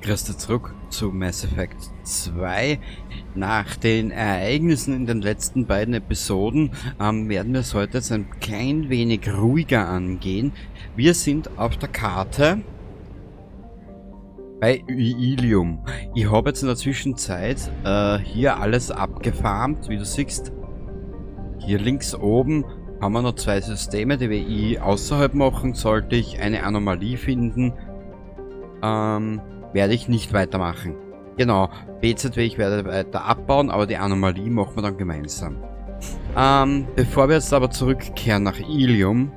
Grüß dich zurück zu Mass Effect 2. Nach den Ereignissen in den letzten beiden Episoden werden wir es heute jetzt ein klein wenig ruhiger angehen. Wir sind auf der Karte bei Ilium. Ich habe jetzt in der Zwischenzeit hier alles abgefarmt, wie du siehst. Hier links oben haben wir noch zwei Systeme, die wir eh außerhalb machen. Sollte ich eine Anomalie finden, werde ich nicht weitermachen. Genau, BZW, ich werde weiter abbauen, aber die Anomalie machen wir dann gemeinsam. Bevor wir jetzt aber zurückkehren nach Ilium,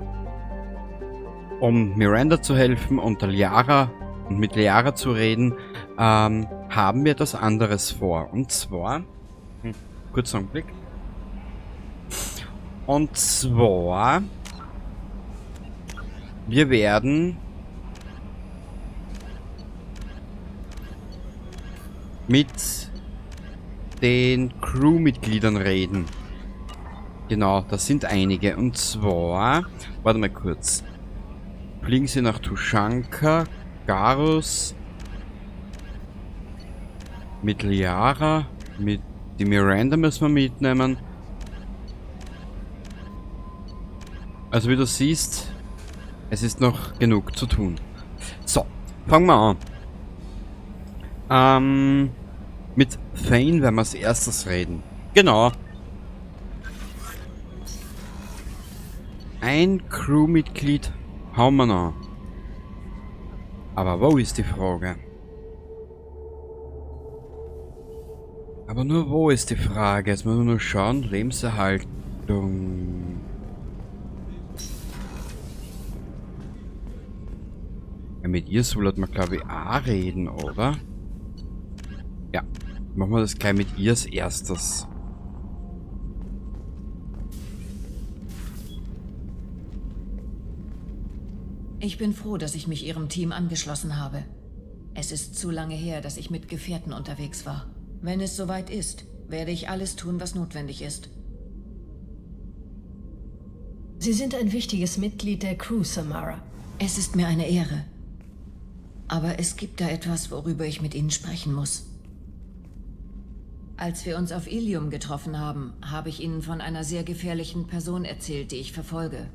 um Miranda zu helfen und der Liara und mit Liara zu reden, haben wir etwas anderes vor. Und zwar, kurzer Augenblick. Und zwar, wir werden mit den Crewmitgliedern reden. Genau, das sind einige. Und zwar, warte mal kurz. Fliegen sie nach Tuchanka, Garrus, mit Liara, mit die Miranda müssen wir mitnehmen. Also wie du siehst, es ist noch genug zu tun. So, fangen wir an. Mit Thane werden wir als erstes reden. Genau. Ein Crewmitglied haben wir noch. Aber wo ist die Frage? Aber nur wo ist die Frage? Jetzt müssen wir nur schauen. Lebenserhaltung. Ja, mit ihr soll man, glaub ich, auch reden, oder? Ja, machen wir das gleich mit ihr als erstes. Ich bin froh, dass ich mich Ihrem Team angeschlossen habe. Es ist zu lange her, dass ich mit Gefährten unterwegs war. Wenn es soweit ist, werde ich alles tun, was notwendig ist. Sie sind ein wichtiges Mitglied der Crew, Samara. Es ist mir eine Ehre. Aber es gibt da etwas, worüber ich mit Ihnen sprechen muss. Als wir uns auf Ilium getroffen haben, habe ich Ihnen von einer sehr gefährlichen Person erzählt, die ich verfolge.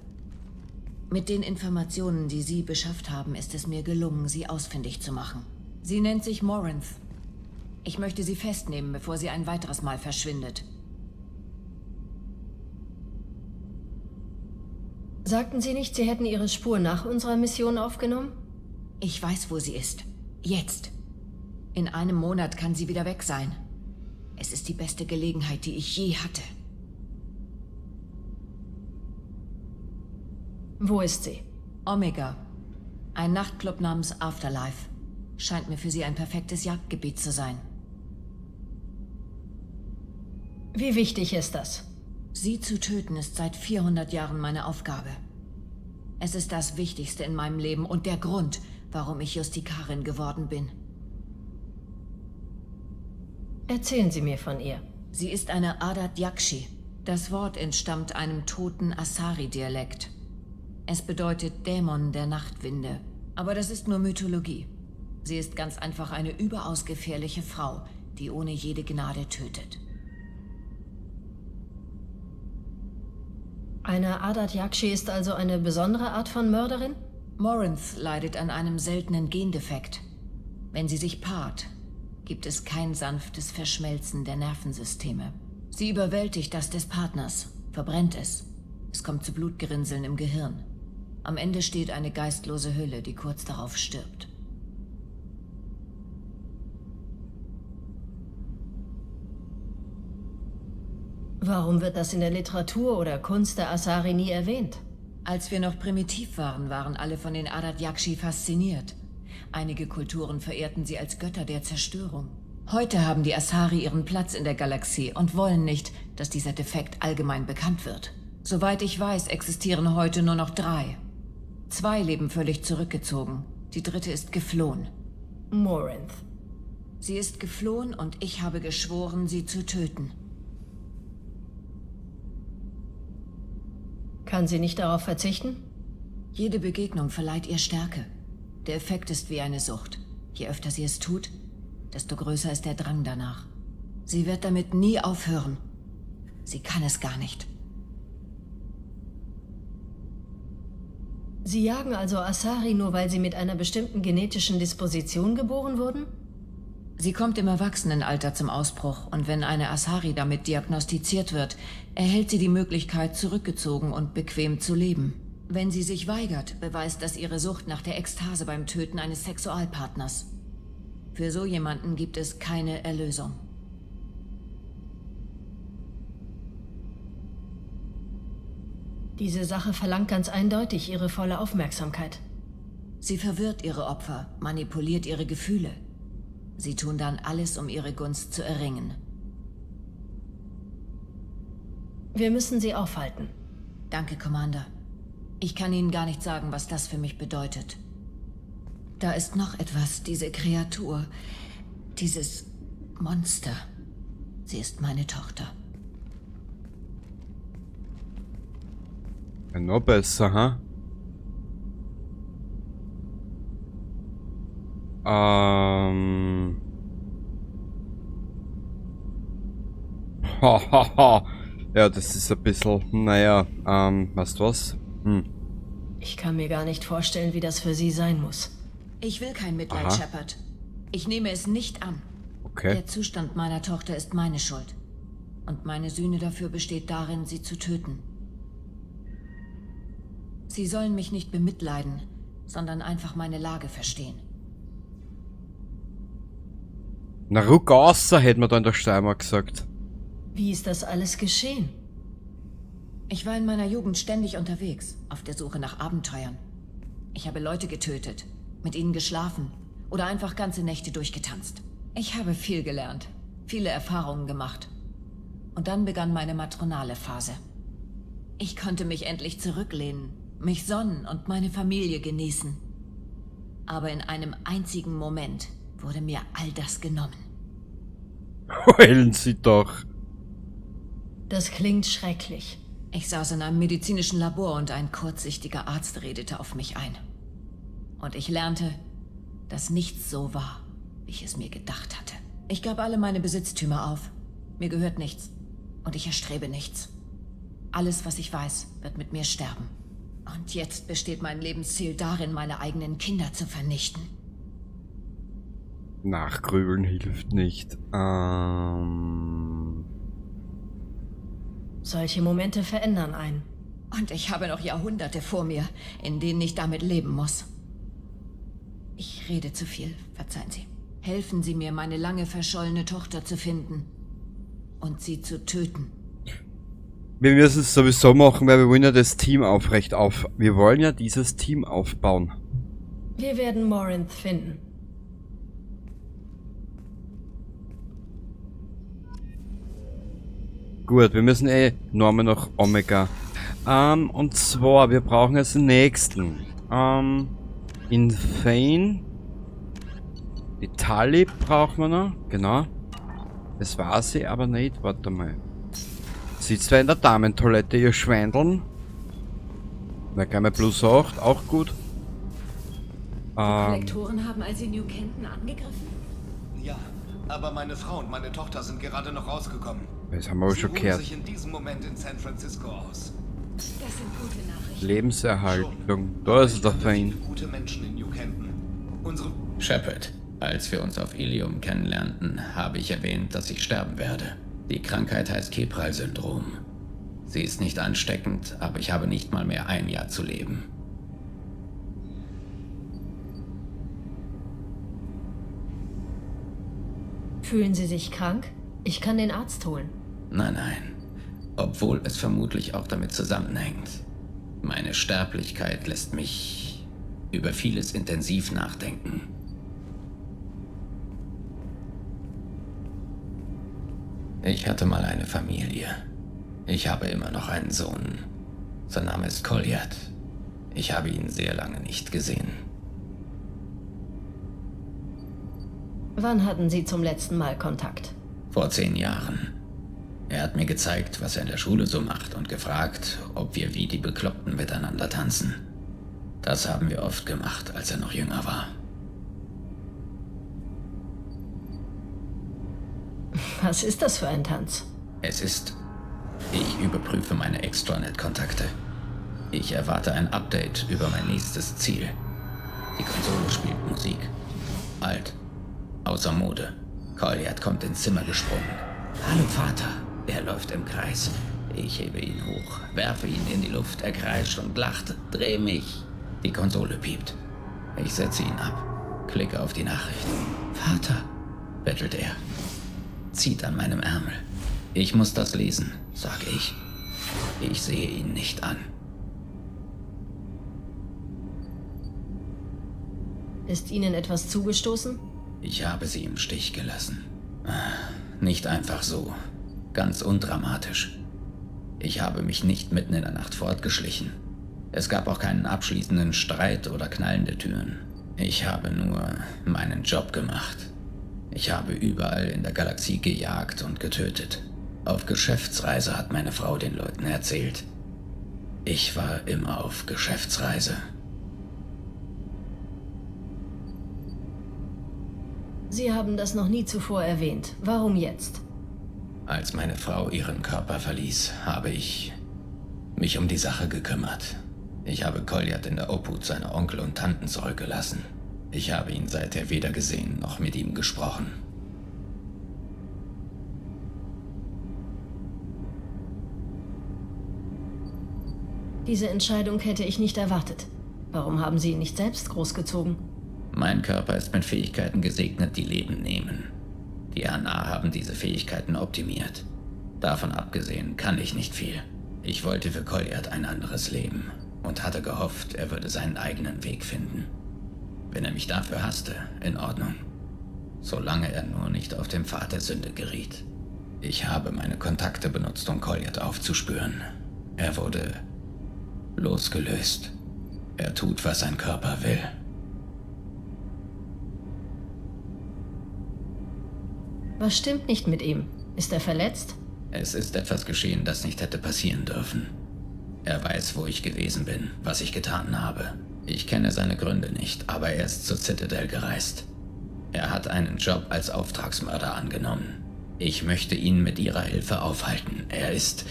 Mit den Informationen, die Sie beschafft haben, ist es mir gelungen, sie ausfindig zu machen. Sie nennt sich Morinth. Ich möchte sie festnehmen, bevor sie ein weiteres Mal verschwindet. Sagten Sie nicht, Sie hätten Ihre Spur nach unserer Mission aufgenommen? Ich weiß, wo sie ist. Jetzt. In einem Monat kann sie wieder weg sein. Es ist die beste Gelegenheit, die ich je hatte. Wo ist sie? Omega. Ein Nachtclub namens Afterlife. Scheint mir für sie ein perfektes Jagdgebiet zu sein. Wie wichtig ist das? Sie zu töten ist seit 400 Jahren meine Aufgabe. Es ist das Wichtigste in meinem Leben und der Grund, warum ich Justikarin geworden bin. Erzählen Sie mir von ihr. Sie ist eine Ardat Yakshi. Das Wort entstammt einem toten Asari-Dialekt. Es bedeutet Dämon der Nachtwinde. Aber das ist nur Mythologie. Sie ist ganz einfach eine überaus gefährliche Frau, die ohne jede Gnade tötet. Eine Ardat Yakshi ist also eine besondere Art von Mörderin? Morinth leidet an einem seltenen Gendefekt. Wenn sie sich paart, gibt es kein sanftes Verschmelzen der Nervensysteme. Sie überwältigt das des Partners, verbrennt es. Es kommt zu Blutgerinnseln im Gehirn. Am Ende steht eine geistlose Hülle, die kurz darauf stirbt. Warum wird das in der Literatur oder Kunst der Asari nie erwähnt? Als wir noch primitiv waren, waren alle von den Ardat Yakshi fasziniert. Einige Kulturen verehrten sie als Götter der Zerstörung. Heute haben die Asari ihren Platz in der Galaxie und wollen nicht, dass dieser Defekt allgemein bekannt wird. Soweit ich weiß, existieren heute nur noch 3. 2 leben völlig zurückgezogen. Die 3. ist geflohen. Morinth. Sie ist geflohen und ich habe geschworen, sie zu töten. Kann sie nicht darauf verzichten? Jede Begegnung verleiht ihr Stärke. Der Effekt ist wie eine Sucht. Je öfter sie es tut, desto größer ist der Drang danach. Sie wird damit nie aufhören. Sie kann es gar nicht. Sie jagen also Asari nur, weil sie mit einer bestimmten genetischen Disposition geboren wurden? Sie kommt im Erwachsenenalter zum Ausbruch und wenn eine Asari damit diagnostiziert wird, erhält sie die Möglichkeit, zurückgezogen und bequem zu leben. Wenn sie sich weigert, beweist das ihre Sucht nach der Ekstase beim Töten eines Sexualpartners. Für so jemanden gibt es keine Erlösung. Diese Sache verlangt ganz eindeutig ihre volle Aufmerksamkeit. Sie verwirrt ihre Opfer, manipuliert ihre Gefühle. Sie tun dann alles, um ihre Gunst zu erringen. Wir müssen sie aufhalten. Danke, Commander. Ich kann Ihnen gar nicht sagen, was das für mich bedeutet. Da ist noch etwas, diese Kreatur, dieses Monster. Sie ist meine Tochter. Ja, noch besser, ha? Hahaha. Ja, das ist ein bisschen, naja, weißt du was? Ich kann mir gar nicht vorstellen, wie das für Sie sein muss. Ich will kein Mitleid, Aha. Shepard. Ich nehme es nicht an. Okay. Der Zustand meiner Tochter ist meine Schuld. Und meine Sühne dafür besteht darin, sie zu töten. Sie sollen mich nicht bemitleiden, sondern einfach meine Lage verstehen. Na, ruck außer, hätte man da in der Steiermark gesagt. Wie ist das alles geschehen? Ich war in meiner Jugend ständig unterwegs, auf der Suche nach Abenteuern. Ich habe Leute getötet, mit ihnen geschlafen oder einfach ganze Nächte durchgetanzt. Ich habe viel gelernt, viele Erfahrungen gemacht. Und dann begann meine matronale Phase. Ich konnte mich endlich zurücklehnen, mich sonnen und meine Familie genießen. Aber in einem einzigen Moment wurde mir all das genommen. Heulen Sie doch. Das klingt schrecklich. Ich saß in einem medizinischen Labor und ein kurzsichtiger Arzt redete auf mich ein. Und ich lernte, dass nichts so war, wie ich es mir gedacht hatte. Ich gab alle meine Besitztümer auf. Mir gehört nichts. Und ich erstrebe nichts. Alles, was ich weiß, wird mit mir sterben. Und jetzt besteht mein Lebensziel darin, meine eigenen Kinder zu vernichten. Nachgrübeln hilft nicht. Solche Momente verändern einen. Und ich habe noch Jahrhunderte vor mir, in denen ich damit leben muss. Ich rede zu viel, verzeihen Sie. Helfen Sie mir, meine lange verschollene Tochter zu finden und sie zu töten. Wir müssen es sowieso machen, weil wir wollen ja das Team aufrecht auf. Wir wollen ja dieses Team aufbauen. Wir werden Morinth finden. Gut, wir müssen eh nochmal nach Omega. Und zwar, wir brauchen jetzt den nächsten. In Thane. Die Tali brauchen wir noch, genau. Das war sie aber nicht, warte mal. Sitzt wer in der Damentoilette, ihr Schweindeln? Na, gleich mal plus 8, auch gut. Die Kollektoren haben also New Kenton angegriffen? Ja, aber meine Frau und meine Tochter sind gerade noch rausgekommen. Das haben wir aber Sie schon ruhen gehört. sich in diesem Moment in San Francisco aus. Das sind gute Nachrichten. Lebenserhaltung. Schon. Da ist Ich der kannte Thane. viele gute Menschen in New Kenton. Unsere Shepard, als wir uns auf Ilium kennenlernten, habe ich erwähnt, dass ich sterben werde. Die Krankheit heißt Kepral-Syndrom. Sie ist nicht ansteckend, aber ich habe nicht mal mehr ein Jahr zu leben. Fühlen Sie sich krank? Ich kann den Arzt holen. Nein, nein. Obwohl es vermutlich auch damit zusammenhängt. Meine Sterblichkeit lässt mich über vieles intensiv nachdenken. Ich hatte mal eine Familie. Ich habe immer noch einen Sohn. Sein Name ist Kolyat. Ich habe ihn sehr lange nicht gesehen. Wann hatten Sie zum letzten Mal Kontakt? Vor 10 Jahren. Er hat mir gezeigt, was er in der Schule so macht und gefragt, ob wir wie die Bekloppten miteinander tanzen. Das haben wir oft gemacht, als er noch jünger war. Was ist das für ein Tanz? Es ist... Ich überprüfe meine Extranet-Kontakte. Ich erwarte ein Update über mein nächstes Ziel. Die Konsole spielt Musik. Alt. Außer Mode. Kolyat kommt ins Zimmer gesprungen. Hallo Vater. Er läuft im Kreis. Ich hebe ihn hoch, werfe ihn in die Luft, er kreischt und lacht. Dreh mich. Die Konsole piept. Ich setze ihn ab. Klicke auf die Nachricht. Vater, bettelt er. Zieht an meinem Ärmel. Ich muss das lesen, sage ich. Ich sehe ihn nicht an. Ist Ihnen etwas zugestoßen? Ich habe sie im Stich gelassen. Nicht einfach so. Ganz undramatisch. Ich habe mich nicht mitten in der Nacht fortgeschlichen. Es gab auch keinen abschließenden Streit oder knallende Türen. Ich habe nur meinen Job gemacht. Ich habe überall in der Galaxie gejagt und getötet. Auf Geschäftsreise hat meine Frau den Leuten erzählt. Ich war immer auf Geschäftsreise. Sie haben das noch nie zuvor erwähnt. Warum jetzt? Als meine Frau ihren Körper verließ, habe ich mich um die Sache gekümmert. Ich habe Kolyat in der Obhut seiner Onkel und Tanten zurückgelassen. Ich habe ihn seither weder gesehen noch mit ihm gesprochen. Diese Entscheidung hätte ich nicht erwartet. Warum haben Sie ihn nicht selbst großgezogen? Mein Körper ist mit Fähigkeiten gesegnet, die Leben nehmen. Die Hanar haben diese Fähigkeiten optimiert. Davon abgesehen kann ich nicht viel. Ich wollte für Kolyat ein anderes Leben und hatte gehofft, er würde seinen eigenen Weg finden. Wenn er mich dafür hasste, in Ordnung. Solange er nur nicht auf dem Pfad der Sünde geriet. Ich habe meine Kontakte benutzt, um Kolyat aufzuspüren. Er wurde losgelöst. Er tut, was sein Körper will. Was stimmt nicht mit ihm? Ist er verletzt? Es ist etwas geschehen, das nicht hätte passieren dürfen. Er weiß, wo ich gewesen bin, was ich getan habe. Ich kenne seine Gründe nicht, aber er ist zur Citadel gereist. Er hat einen Job als Auftragsmörder angenommen. Ich möchte ihn mit ihrer Hilfe aufhalten. Er ist...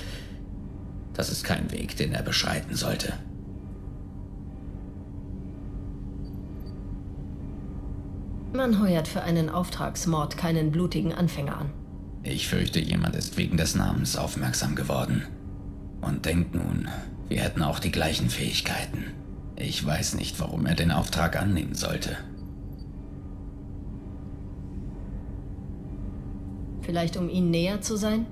Das ist kein Weg, den er beschreiten sollte. Man heuert für einen Auftragsmord keinen blutigen Anfänger an. Ich fürchte, jemand ist wegen des Namens aufmerksam geworden. Und denkt nun, wir hätten auch die gleichen Fähigkeiten. Ich weiß nicht, warum er den Auftrag annehmen sollte. Vielleicht um ihnen näher zu sein?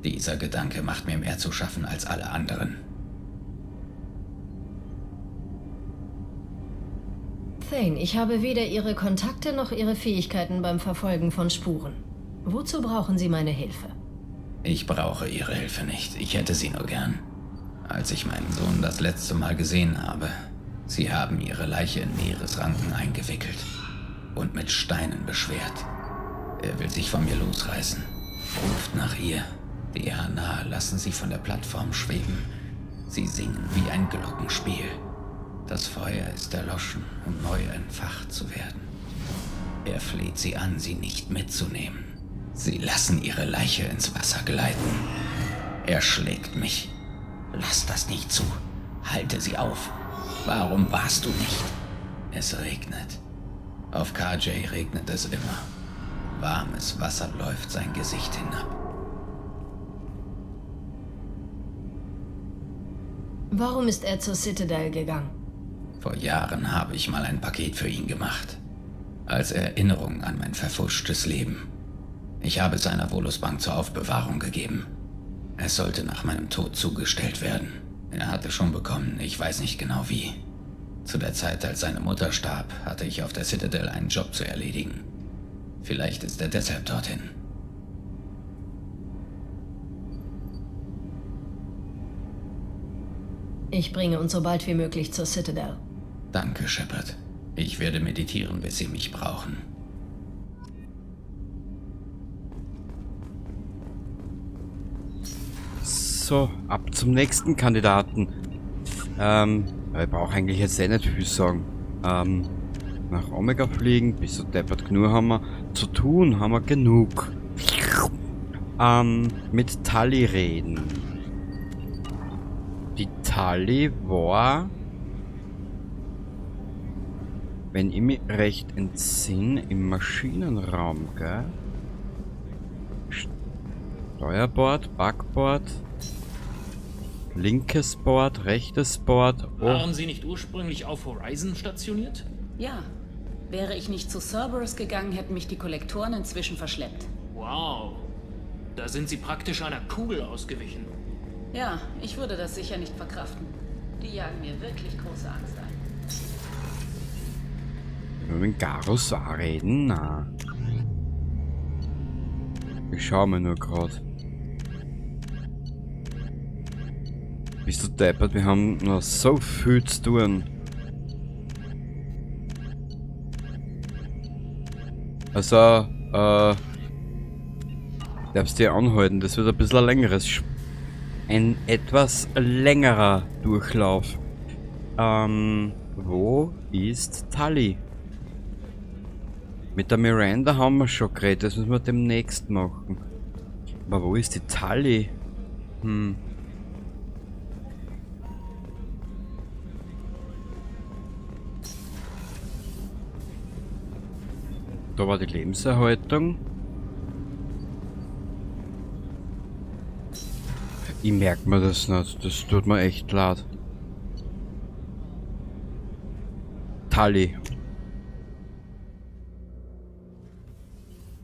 Dieser Gedanke macht mir mehr zu schaffen als alle anderen. Thane, ich habe weder Ihre Kontakte noch Ihre Fähigkeiten beim Verfolgen von Spuren. Wozu brauchen Sie meine Hilfe? Ich brauche Ihre Hilfe nicht. Ich hätte sie nur gern. Als ich meinen Sohn das letzte Mal gesehen habe, sie haben ihre Leiche in Meeresranken eingewickelt und mit Steinen beschwert. Er will sich von mir losreißen. Ruft nach ihr. Die Hanar lassen sie von der Plattform schweben. Sie singen wie ein Glockenspiel. Das Feuer ist erloschen, um neu entfacht zu werden. Er fleht sie an, sie nicht mitzunehmen. Sie lassen ihre Leiche ins Wasser gleiten. Er schlägt mich. Lass das nicht zu. Halte sie auf. Warum warst du nicht? Es regnet. Auf KJ regnet es immer. Warmes Wasser läuft sein Gesicht hinab. Warum ist er zur Citadel gegangen? Vor Jahren habe ich mal ein Paket für ihn gemacht. Als Erinnerung an mein verfuschtes Leben. Ich habe es einer Volus-Bank zur Aufbewahrung gegeben. Es sollte nach meinem Tod zugestellt werden. Er hatte schon bekommen, ich weiß nicht genau wie. Zu der Zeit, als seine Mutter starb, hatte ich auf der Citadel einen Job zu erledigen. Vielleicht ist er deshalb dorthin. Ich bringe uns so bald wie möglich zur Citadel. Danke, Shepard. Ich werde meditieren, bis Sie mich brauchen. So, ab zum nächsten Kandidaten. Ich brauche eigentlich jetzt eh nicht viel sagen. Nach Omega fliegen, bis so deppert genug haben wir. Zu tun haben wir genug. Mit Tali reden. Die Tali war, wenn ich mich recht entsinne, im Maschinenraum, gell? Steuerbord, Backbord, linkes Board, rechtes Board. Oh. Waren Sie nicht ursprünglich auf Horizon stationiert? Ja. Wäre ich nicht zu Cerberus gegangen, hätten mich die Kollektoren inzwischen verschleppt. Wow. Da sind Sie praktisch einer Kugel ausgewichen. Ja, ich würde das sicher nicht verkraften. Die jagen mir wirklich große Angst ein. Wenn wir mit Garrus auch reden? Na. Ich schau mir nur grad. Bist du deppert? Wir haben noch so viel zu tun. Also, darfst dir anhalten, das wird ein bisschen ein längeres ein etwas längerer Durchlauf. Wo ist Tali? Mit der Miranda haben wir schon geredet, das müssen wir demnächst machen. Aber wo ist die Tali? Da war die Lebenserhaltung. Ich merk mir das nicht, das tut mir echt leid. Tali.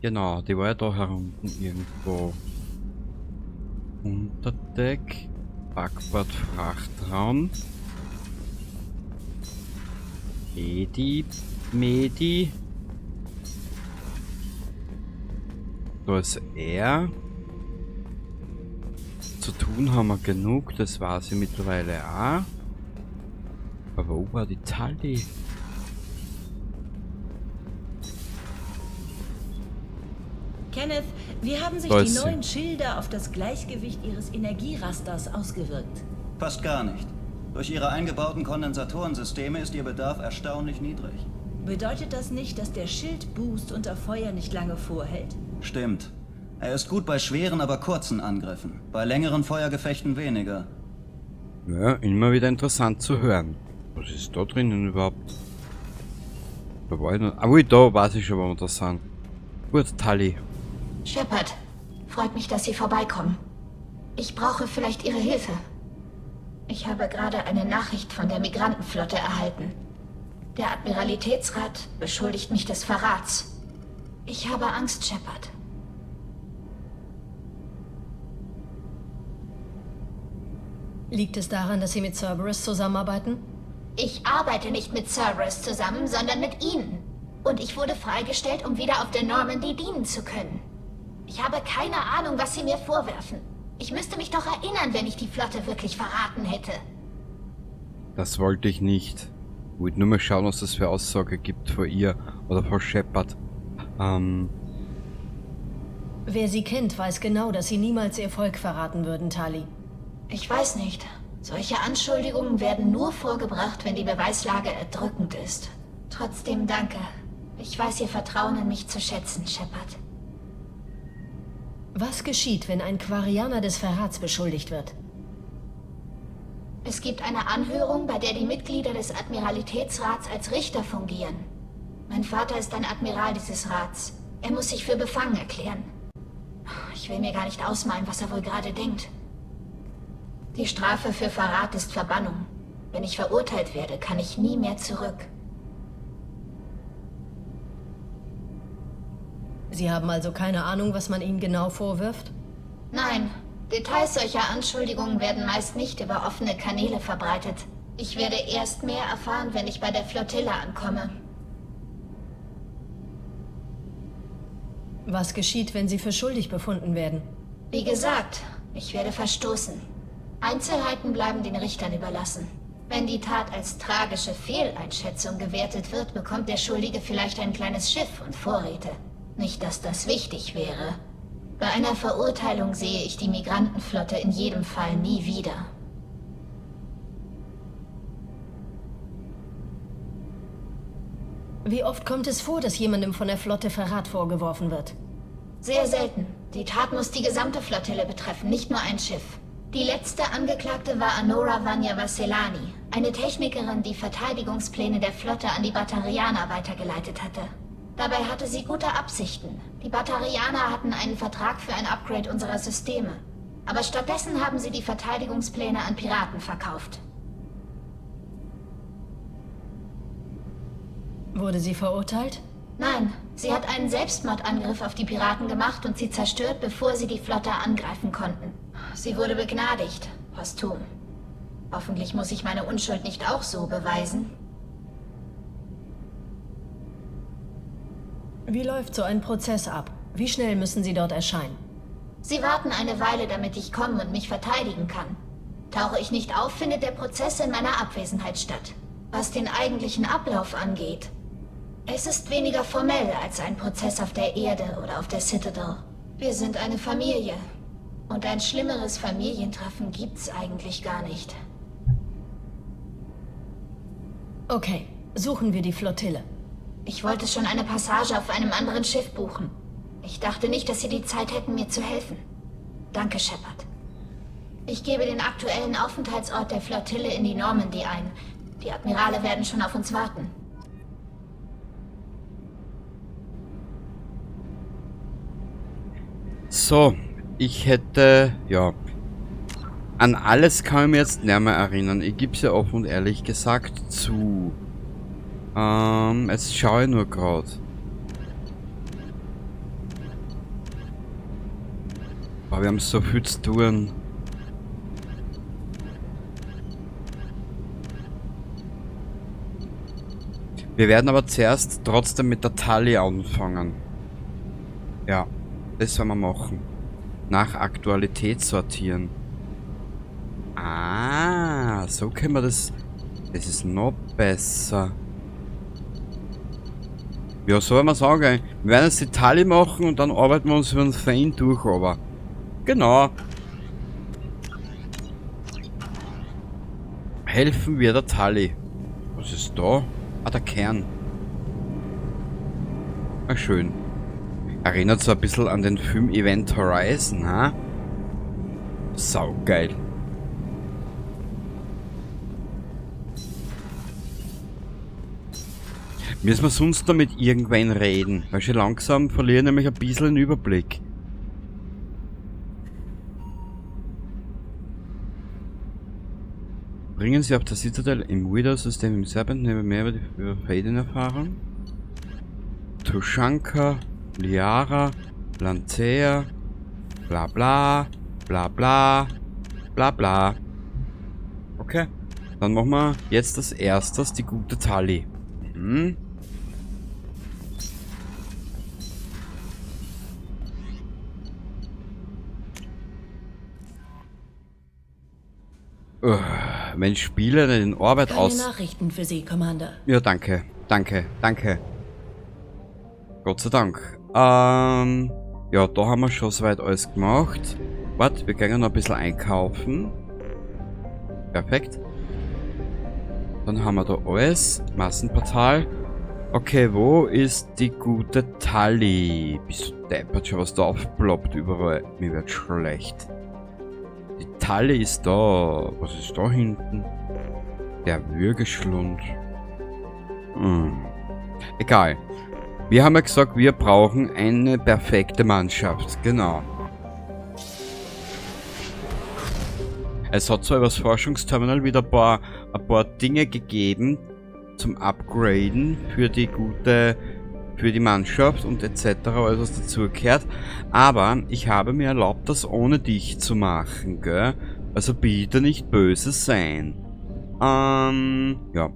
Genau, die war ja da herunten irgendwo. Unterdeck, Backbord, Frachtraum. Edi, Medi. Da ist er. Zu tun haben wir genug, das war sie mittlerweile auch. Aber wo war die Tali? Kenneth, wie haben sich Da die ist sie. neuen Schilder auf das Gleichgewicht Ihres Energierasters ausgewirkt? Fast gar nicht. Durch Ihre eingebauten Kondensatorensysteme ist Ihr Bedarf erstaunlich niedrig. Bedeutet das nicht, dass der Schildboost unter Feuer nicht lange vorhält? Stimmt. Er ist gut bei schweren, aber kurzen Angriffen. Bei längeren Feuergefechten weniger. Ja, immer wieder interessant zu hören. Was ist da drinnen überhaupt? Da war ich noch. Ah, ui, da weiß ich schon, wo wir da sind. Gut, Tali. Shepard, freut mich, dass Sie vorbeikommen. Ich brauche vielleicht Ihre Hilfe. Ich habe gerade eine Nachricht von der Migrantenflotte erhalten. Der Admiralitätsrat beschuldigt mich des Verrats. Ich habe Angst, Shepard. Liegt es daran, dass Sie mit Cerberus zusammenarbeiten? Ich arbeite nicht mit Cerberus zusammen, sondern mit Ihnen. Und ich wurde freigestellt, um wieder auf der Normandy dienen zu können. Ich habe keine Ahnung, was Sie mir vorwerfen. Ich müsste mich doch erinnern, wenn ich die Flotte wirklich verraten hätte. Das wollte ich nicht. Ich wollte nur mal schauen, was das für Aussage gibt vor ihr oder vor Shepard. Wer sie kennt, weiß genau, dass sie niemals ihr Volk verraten würden, Tali. Ich weiß nicht. Solche Anschuldigungen werden nur vorgebracht, wenn die Beweislage erdrückend ist. Trotzdem danke. Ich weiß Ihr Vertrauen in mich zu schätzen, Shepard. Was geschieht, wenn ein Quarianer des Verrats beschuldigt wird? Es gibt eine Anhörung, bei der die Mitglieder des Admiralitätsrats als Richter fungieren. Mein Vater ist ein Admiral dieses Rats. Er muss sich für befangen erklären. Ich will mir gar nicht ausmalen, was er wohl gerade denkt. Die Strafe für Verrat ist Verbannung. Wenn ich verurteilt werde, kann ich nie mehr zurück. Sie haben also keine Ahnung, was man Ihnen genau vorwirft? Nein, Details solcher Anschuldigungen werden meist nicht über offene Kanäle verbreitet. Ich werde erst mehr erfahren, wenn ich bei der Flottille ankomme. Was geschieht, wenn Sie für schuldig befunden werden? Wie gesagt, ich werde verstoßen. Einzelheiten bleiben den Richtern überlassen. Wenn die Tat als tragische Fehleinschätzung gewertet wird, bekommt der Schuldige vielleicht ein kleines Schiff und Vorräte. Nicht, dass das wichtig wäre. Bei einer Verurteilung sehe ich die Migrantenflotte in jedem Fall nie wieder. Wie oft kommt es vor, dass jemandem von der Flotte Verrat vorgeworfen wird? Sehr selten. Die Tat muss die gesamte Flottille betreffen, nicht nur ein Schiff. Die letzte Angeklagte war Anora Vanya Vaselani, eine Technikerin, die Verteidigungspläne der Flotte an die Batarianer weitergeleitet hatte. Dabei hatte sie gute Absichten. Die Batarianer hatten einen Vertrag für ein Upgrade unserer Systeme. Aber stattdessen haben sie die Verteidigungspläne an Piraten verkauft. Wurde sie verurteilt? Nein, sie hat einen Selbstmordangriff auf die Piraten gemacht und sie zerstört, bevor sie die Flotte angreifen konnten. Sie wurde begnadigt, posthum. Hoffentlich muss ich meine Unschuld nicht auch so beweisen. Wie läuft so ein Prozess ab? Wie schnell müssen Sie dort erscheinen? Sie warten eine Weile, damit ich kommen und mich verteidigen kann. Tauche ich nicht auf, findet der Prozess in meiner Abwesenheit statt. Was den eigentlichen Ablauf angeht. Es ist weniger formell als ein Prozess auf der Erde oder auf der Citadel. Wir sind eine Familie. Und ein schlimmeres Familientreffen gibt's eigentlich gar nicht. Okay, suchen wir die Flottille. Ich wollte schon eine Passage auf einem anderen Schiff buchen. Ich dachte nicht, dass Sie die Zeit hätten, mir zu helfen. Danke, Shepard. Ich gebe den aktuellen Aufenthaltsort der Flottille in die Normandy ein. Die Admirale werden schon auf uns warten. So, ich hätte, ja, an alles kann ich mir jetzt nicht mehr erinnern. Ich gebe es ja offen und ehrlich gesagt zu. Jetzt schaue ich nur grad. Boah, wir haben so viel zu tun. Wir werden aber zuerst trotzdem mit der Tali anfangen. Ja, das werden wir machen. Nach Aktualität sortieren. Ah, so können wir das... Das ist noch besser. Ja, so werden wir sagen. Wir werden jetzt die Tali machen und dann arbeiten wir uns über den Thane durch, aber... Genau. Helfen wir der Tali. Was ist da? Ah, der Kern. Ah, schön. Erinnert so ein bisschen an den Film Event Horizon, ha? Saugeil. Müssen wir sonst noch mit irgendwen reden? Weil schon langsam verliere ich nämlich ein bisschen den Überblick. Bringen Sie auf der Citadel im Widow-System im Serpent neben mehr über Fade in Erfahrung. Tuchanka, Liara, Lantea, bla bla, bla bla, bla bla. Okay, dann machen wir jetzt als erstes die gute Tali. Wenn Spieler den Orbit Keine aus... Nachrichten für Sie, Commander. Ja, danke. Danke, danke. Gott sei Dank. Ja, da haben wir schon soweit alles gemacht. Warte, wir gehen noch ein bisschen einkaufen. Perfekt. Dann haben wir da alles. Massenportal. Okay, wo ist die gute Tali? Bist du deppert schon, was da aufploppt überall? Mir wird schlecht. Die Tali ist da. Was ist da hinten? Der Würgeschlund. Egal. Wir haben ja gesagt, wir brauchen eine perfekte Mannschaft. Genau. Es hat zwar über das Forschungsterminal wieder ein paar Dinge gegeben zum Upgraden für die gute, für die Mannschaft und et cetera, alles was dazugehört. Aber ich habe mir erlaubt, das ohne dich zu machen, gell? Also bitte nicht böse sein. Ja.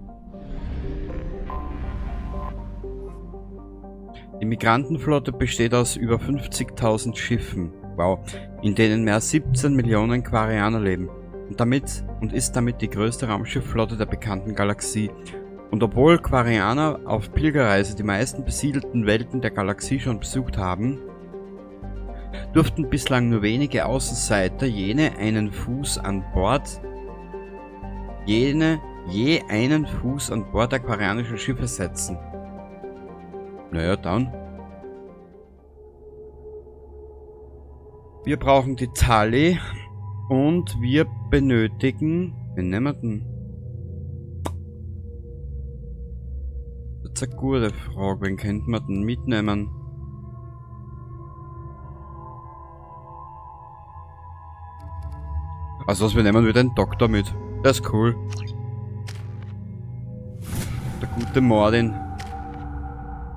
Die Migrantenflotte besteht aus über 50.000 Schiffen, wow, in denen mehr als 17 Millionen Quarianer leben und ist damit die größte Raumschiffflotte der bekannten Galaxie. Und obwohl Quarianer auf Pilgerreise die meisten besiedelten Welten der Galaxie schon besucht haben, durften bislang nur wenige Außenseiter jene einen Fuß an Bord, jene je einen Fuß an Bord der quarianischen Schiffe setzen. Naja, dann. Wir brauchen die Tali und wir benötigen... Wen nehmen wir denn? Das ist eine gute Frage. Wen könnte man denn mitnehmen? Also was, wir nehmen wieder den Doktor mit. Das ist cool. Der gute Mordin.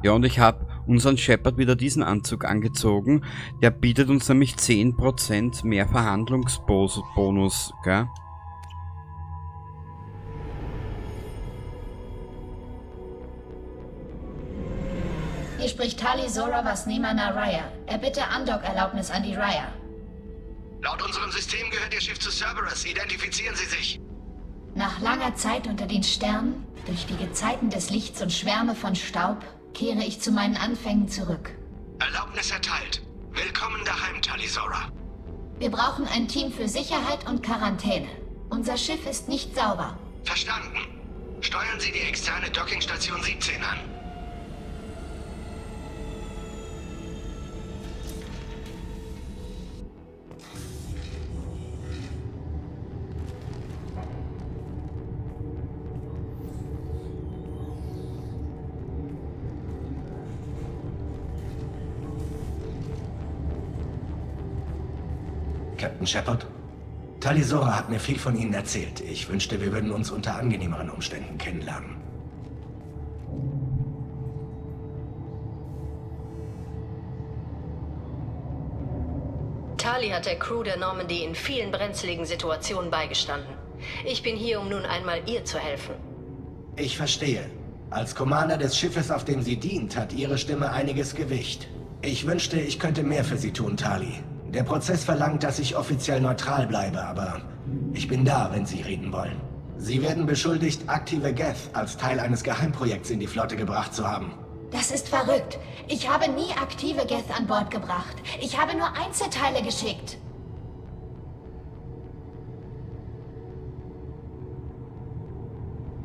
Ja, und ich habe unseren Shepard wieder diesen Anzug angezogen. Der bietet uns nämlich 10% mehr Verhandlungsbonus, gell? Hier spricht Tali Zora Vasnima Naraya. Er bitte Andock-Erlaubnis an die Raya. Laut unserem System gehört Ihr Schiff zu Cerberus. Identifizieren Sie sich. Nach langer Zeit unter den Sternen, durch die Gezeiten des Lichts und Schwärme von Staub, kehre ich zu meinen Anfängen zurück. Erlaubnis erteilt. Willkommen daheim, Talisora. Wir brauchen ein Team für Sicherheit und Quarantäne. Unser Schiff ist nicht sauber. Verstanden. Steuern Sie die externe Dockingstation 17 an. Captain Shepard? Talisora hat mir viel von Ihnen erzählt. Ich wünschte, wir würden uns unter angenehmeren Umständen kennenlernen. Tali hat der Crew der Normandy in vielen brenzligen Situationen beigestanden. Ich bin hier, um nun einmal ihr zu helfen. Ich verstehe. Als Commander des Schiffes, auf dem sie dient, hat ihre Stimme einiges Gewicht. Ich wünschte, ich könnte mehr für sie tun, Tali. Der Prozess verlangt, dass ich offiziell neutral bleibe, aber ich bin da, wenn Sie reden wollen. Sie werden beschuldigt, aktive Geth als Teil eines Geheimprojekts in die Flotte gebracht zu haben. Das ist verrückt. Ich habe nie aktive Geth an Bord gebracht. Ich habe nur Einzelteile geschickt.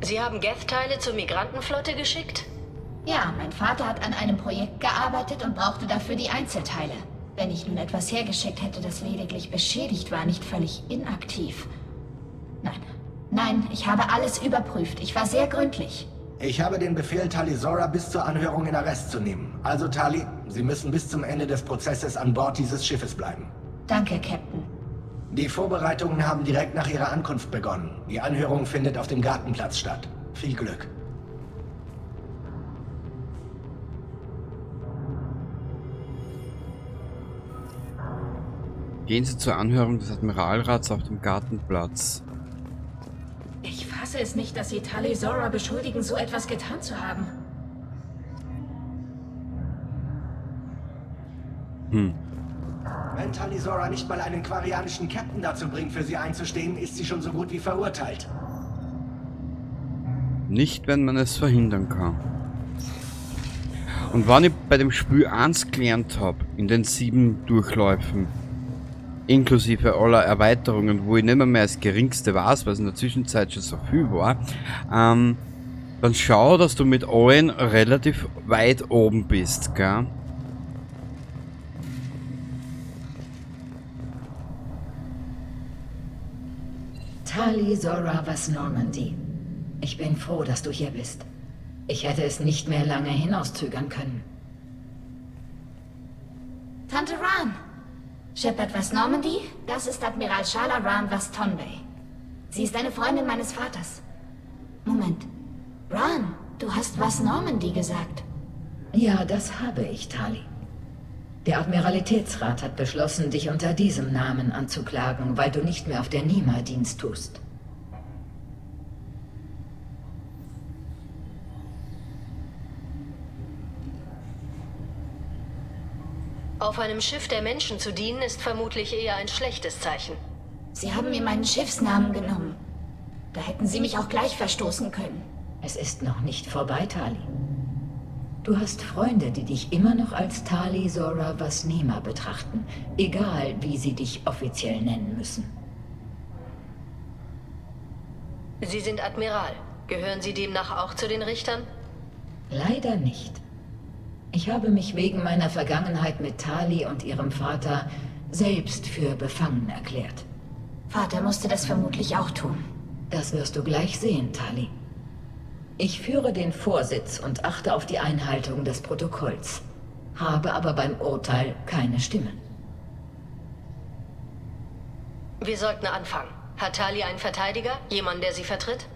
Sie haben Geth-Teile zur Migrantenflotte geschickt? Ja, mein Vater hat an einem Projekt gearbeitet und brauchte dafür die Einzelteile. Wenn ich nun etwas hergeschickt hätte, das lediglich beschädigt war, nicht völlig inaktiv. Nein, nein, ich habe alles überprüft. Ich war sehr gründlich. Ich habe den Befehl, Talisora bis zur Anhörung in Arrest zu nehmen. Also, Tali, Sie müssen bis zum Ende des Prozesses an Bord dieses Schiffes bleiben. Danke, Captain. Die Vorbereitungen haben direkt nach Ihrer Ankunft begonnen. Die Anhörung findet auf dem Gartenplatz statt. Viel Glück. Gehen Sie zur Anhörung des Admiralrats auf dem Gartenplatz. Ich fasse es nicht, dass Sie Talisora beschuldigen, so etwas getan zu haben. Wenn Talisora nicht mal einen quarianischen Captain dazu bringt, für sie einzustehen, ist sie schon so gut wie verurteilt. Nicht, wenn man es verhindern kann. Und wenn ich bei dem Spiel 1 gelernt habe, in den 7 Durchläufen, inklusive aller Erweiterungen, wo ich nicht mehr das Geringste weiß, weil es in der Zwischenzeit schon so viel war, dann schau, dass du mit allen relativ weit oben bist, gell? Tali Zora vas Normandy. Ich bin froh, dass du hier bist. Ich hätte es nicht mehr lange hinauszögern können. Tante Rahn! Shepard vas Normandy, das ist Admiral Shala Rahn vas Tonbay. Sie ist eine Freundin meines Vaters. Moment. Rahn, du hast vas Normandy gesagt. Ja, das habe ich, Tali. Der Admiralitätsrat hat beschlossen, dich unter diesem Namen anzuklagen, weil du nicht mehr auf der Nima Dienst tust. Auf einem Schiff der Menschen zu dienen, ist vermutlich eher ein schlechtes Zeichen. Sie haben mir meinen Schiffsnamen genommen. Da hätten Sie mich auch gleich verstoßen können. Es ist noch nicht vorbei, Tali. Du hast Freunde, die dich immer noch als Tali Zora Vasnima betrachten, egal wie sie dich offiziell nennen müssen. Sie sind Admiral. Gehören Sie demnach auch zu den Richtern? Leider nicht. Ich habe mich wegen meiner Vergangenheit mit Tali und ihrem Vater selbst für befangen erklärt. Vater musste das vermutlich auch tun. Das wirst du gleich sehen, Tali. Ich führe den Vorsitz und achte auf die Einhaltung des Protokolls, habe aber beim Urteil keine Stimme. Wir sollten anfangen. Hat Tali einen Verteidiger? Jemanden, der sie vertritt?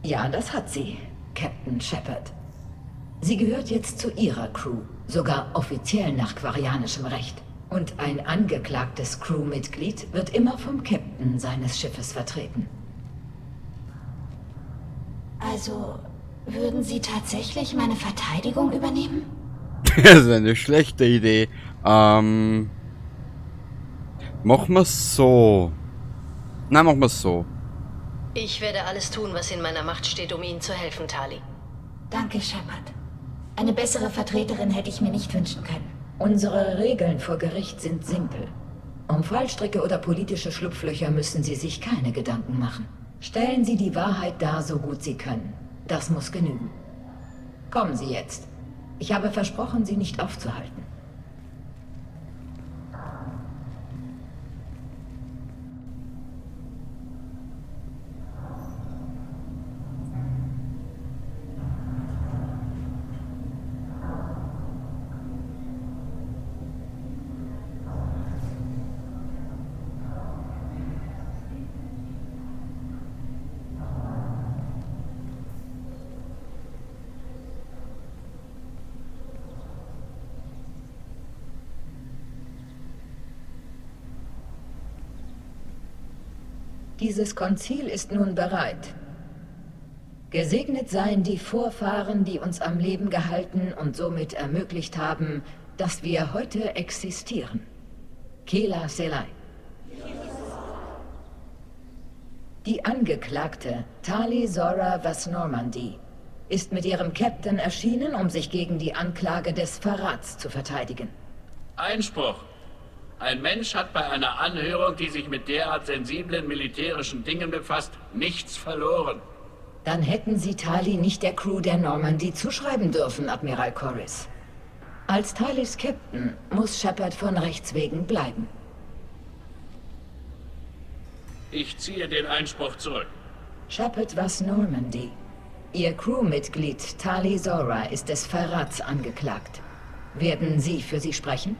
Ja, das hat sie, Captain Shepard. Sie gehört jetzt zu ihrer Crew, sogar offiziell nach quarianischem Recht. Und ein angeklagtes Crewmitglied wird immer vom Captain seines Schiffes vertreten. Also, würden Sie tatsächlich meine Verteidigung übernehmen? Das ist eine schlechte Idee. Machen wir's so. Na, machen wir's so. Ich werde alles tun, was in meiner Macht steht, um Ihnen zu helfen, Tali. Danke, Shepard. Eine bessere Vertreterin hätte ich mir nicht wünschen können. Unsere Regeln vor Gericht sind simpel. Um Fallstricke oder politische Schlupflöcher müssen Sie sich keine Gedanken machen. Stellen Sie die Wahrheit dar, so gut Sie können. Das muss genügen. Kommen Sie jetzt. Ich habe versprochen, Sie nicht aufzuhalten. Dieses Konzil ist nun bereit. Gesegnet seien die Vorfahren, die uns am Leben gehalten und somit ermöglicht haben, dass wir heute existieren. Keelah se'lai. Die Angeklagte, Tali Zorah vas Normandy, ist mit ihrem Captain erschienen, um sich gegen die Anklage des Verrats zu verteidigen. Einspruch! Ein Mensch hat bei einer Anhörung, die sich mit derart sensiblen militärischen Dingen befasst, nichts verloren. Dann hätten Sie Tali nicht der Crew der Normandy zuschreiben dürfen, Admiral Koris. Als Talis Captain muss Shepard von Rechts wegen bleiben. Ich ziehe den Einspruch zurück. Shepard vas Normandy. Ihr Crewmitglied Tali Zorah ist des Verrats angeklagt. Werden Sie für sie sprechen?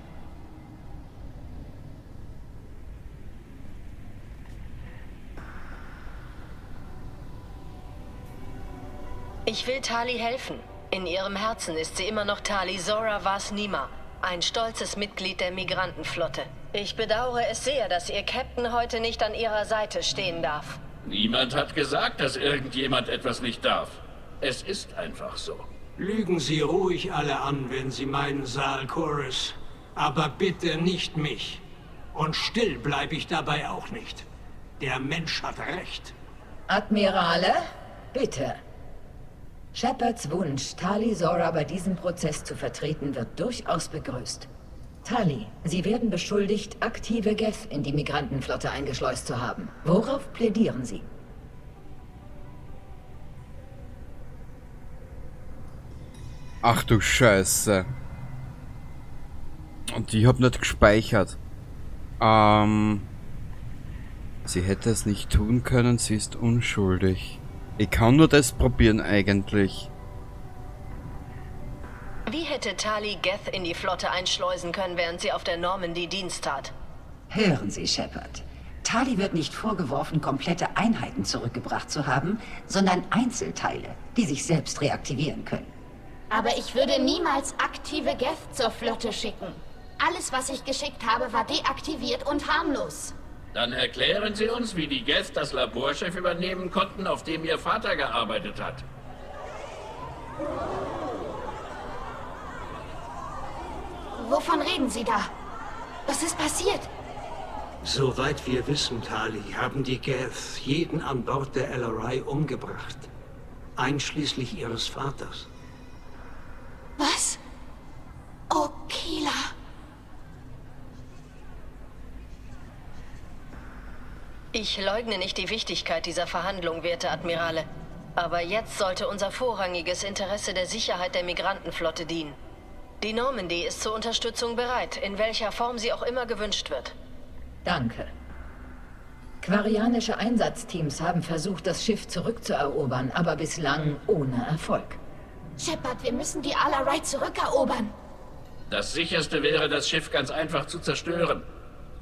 Ich will Tali helfen. In ihrem Herzen ist sie immer noch Tali Zorah vas Nima, ein stolzes Mitglied der Migrantenflotte. Ich bedauere es sehr, dass ihr Captain heute nicht an ihrer Seite stehen darf. Niemand hat gesagt, dass irgendjemand etwas nicht darf. Es ist einfach so. Lügen Sie ruhig alle an, wenn Sie meinen, Saal Koris. Aber bitte nicht mich. Und still bleibe ich dabei auch nicht. Der Mensch hat Recht. Admirale, bitte. Shepards Wunsch, Tali Zorah bei diesem Prozess zu vertreten, wird durchaus begrüßt. Tali, Sie werden beschuldigt, aktive Geth in die Migrantenflotte eingeschleust zu haben. Worauf plädieren Sie? Ach du Scheiße. Und ich hab nicht gespeichert. Sie hätte es nicht tun können, sie ist unschuldig. Ich kann nur das probieren eigentlich. Wie hätte Tali Geth in die Flotte einschleusen können, während sie auf der Normandy Dienst tat? Hören Sie, Shepard. Tali wird nicht vorgeworfen, komplette Einheiten zurückgebracht zu haben, sondern Einzelteile, die sich selbst reaktivieren können. Aber ich würde niemals aktive Geth zur Flotte schicken. Alles, was ich geschickt habe, war deaktiviert und harmlos. Dann erklären Sie uns, wie die Geth das Laborschiff übernehmen konnten, auf dem Ihr Vater gearbeitet hat. Wovon reden Sie da? Was ist passiert? Soweit wir wissen, Tali, haben die Geth jeden an Bord der LRI umgebracht. Einschließlich ihres Vaters. Was? Oh, Keelah. Ich leugne nicht die Wichtigkeit dieser Verhandlung, werte Admirale. Aber jetzt sollte unser vorrangiges Interesse der Sicherheit der Migrantenflotte dienen. Die Normandy ist zur Unterstützung bereit, in welcher Form sie auch immer gewünscht wird. Danke. Quarianische Einsatzteams haben versucht, das Schiff zurückzuerobern, aber bislang ohne Erfolg. Shepard, wir müssen die Alarai zurückerobern. Das Sicherste wäre, das Schiff ganz einfach zu zerstören.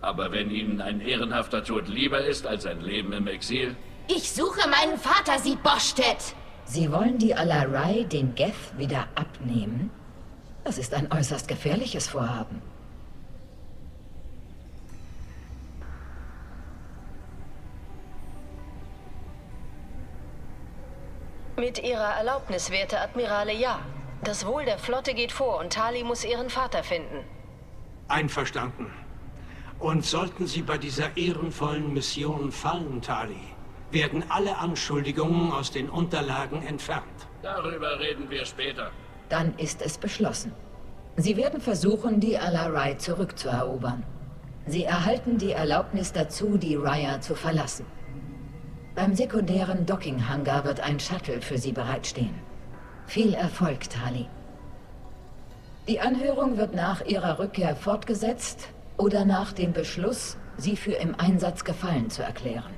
Aber wenn Ihnen ein ehrenhafter Tod lieber ist als ein Leben im Exil... Ich suche meinen Vater, Sie Boschtet! Sie wollen die Alarai den Geth wieder abnehmen? Das ist ein äußerst gefährliches Vorhaben. Mit Ihrer Erlaubnis, werte Admirale, ja. Das Wohl der Flotte geht vor und Tali muss ihren Vater finden. Einverstanden. Und sollten Sie bei dieser ehrenvollen Mission fallen, Tali, werden alle Anschuldigungen aus den Unterlagen entfernt. Darüber reden wir später. Dann ist es beschlossen. Sie werden versuchen, die Alarai zurückzuerobern. Sie erhalten die Erlaubnis dazu, die Raya zu verlassen. Beim sekundären Docking-Hangar wird ein Shuttle für Sie bereitstehen. Viel Erfolg, Tali. Die Anhörung wird nach Ihrer Rückkehr fortgesetzt oder nach dem Beschluss, Sie für im Einsatz gefallen zu erklären.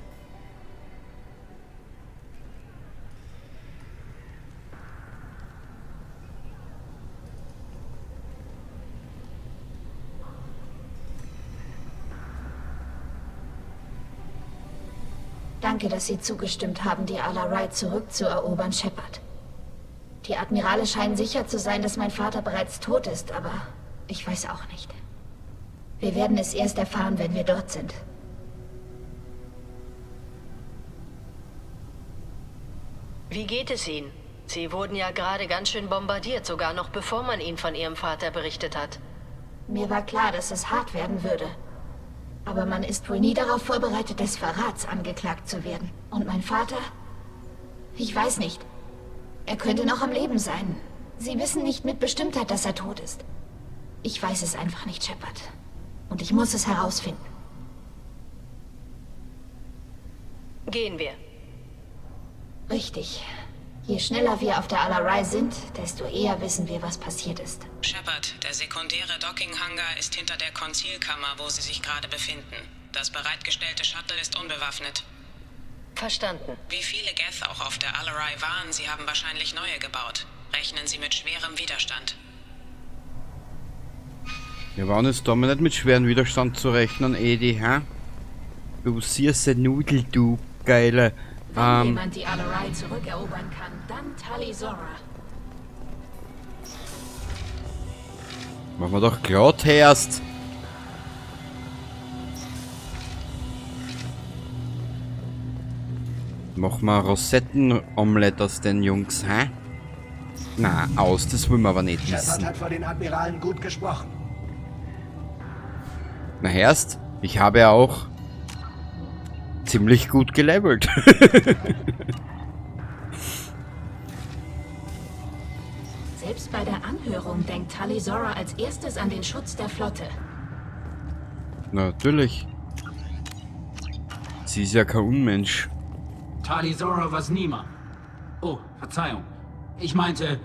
Danke, dass Sie zugestimmt haben, die Alarai zurückzuerobern, Shepard. Die Admirale scheinen sicher zu sein, dass mein Vater bereits tot ist, aber ich weiß auch nicht. Wir werden es erst erfahren, wenn wir dort sind. Wie geht es Ihnen? Sie wurden ja gerade ganz schön bombardiert, sogar noch bevor man Ihnen von Ihrem Vater berichtet hat. Mir war klar, dass es hart werden würde. Aber man ist wohl nie darauf vorbereitet, des Verrats angeklagt zu werden. Und mein Vater? Ich weiß nicht. Er könnte noch am Leben sein. Sie wissen nicht mit Bestimmtheit, dass er tot ist. Ich weiß es einfach nicht, Shepard. Und ich muss es herausfinden. Gehen wir. Richtig. Je schneller wir auf der Alarai sind, desto eher wissen wir, was passiert ist. Shepard, der sekundäre Docking-Hangar ist hinter der Konzilkammer, wo Sie sich gerade befinden. Das bereitgestellte Shuttle ist unbewaffnet. Verstanden. Wie viele Geth auch auf der Alarai waren, sie haben wahrscheinlich neue gebaut. Rechnen Sie mit schwerem Widerstand. Wir waren jetzt da mal nicht mit schwerem Widerstand zu rechnen, Edi, hä? Du süße Nudel, du geile. Wenn jemand die Alarai zurückerobern kann, dann Tali'Zorah. Machen wir doch glatt erst. Machen wir Rosetten-Omelette aus den Jungs, hä? Na, aus, das wollen wir aber nicht Shepard wissen. hat vor den Admiralen gut gesprochen. Na erst, ich habe ja auch ziemlich gut gelevelt. Selbst bei der Anhörung denkt Tali'Zorah als erstes an den Schutz der Flotte. Natürlich. Sie ist ja kein Unmensch. Tali'Zorah vas Nima. Oh, Verzeihung. Ich meinte,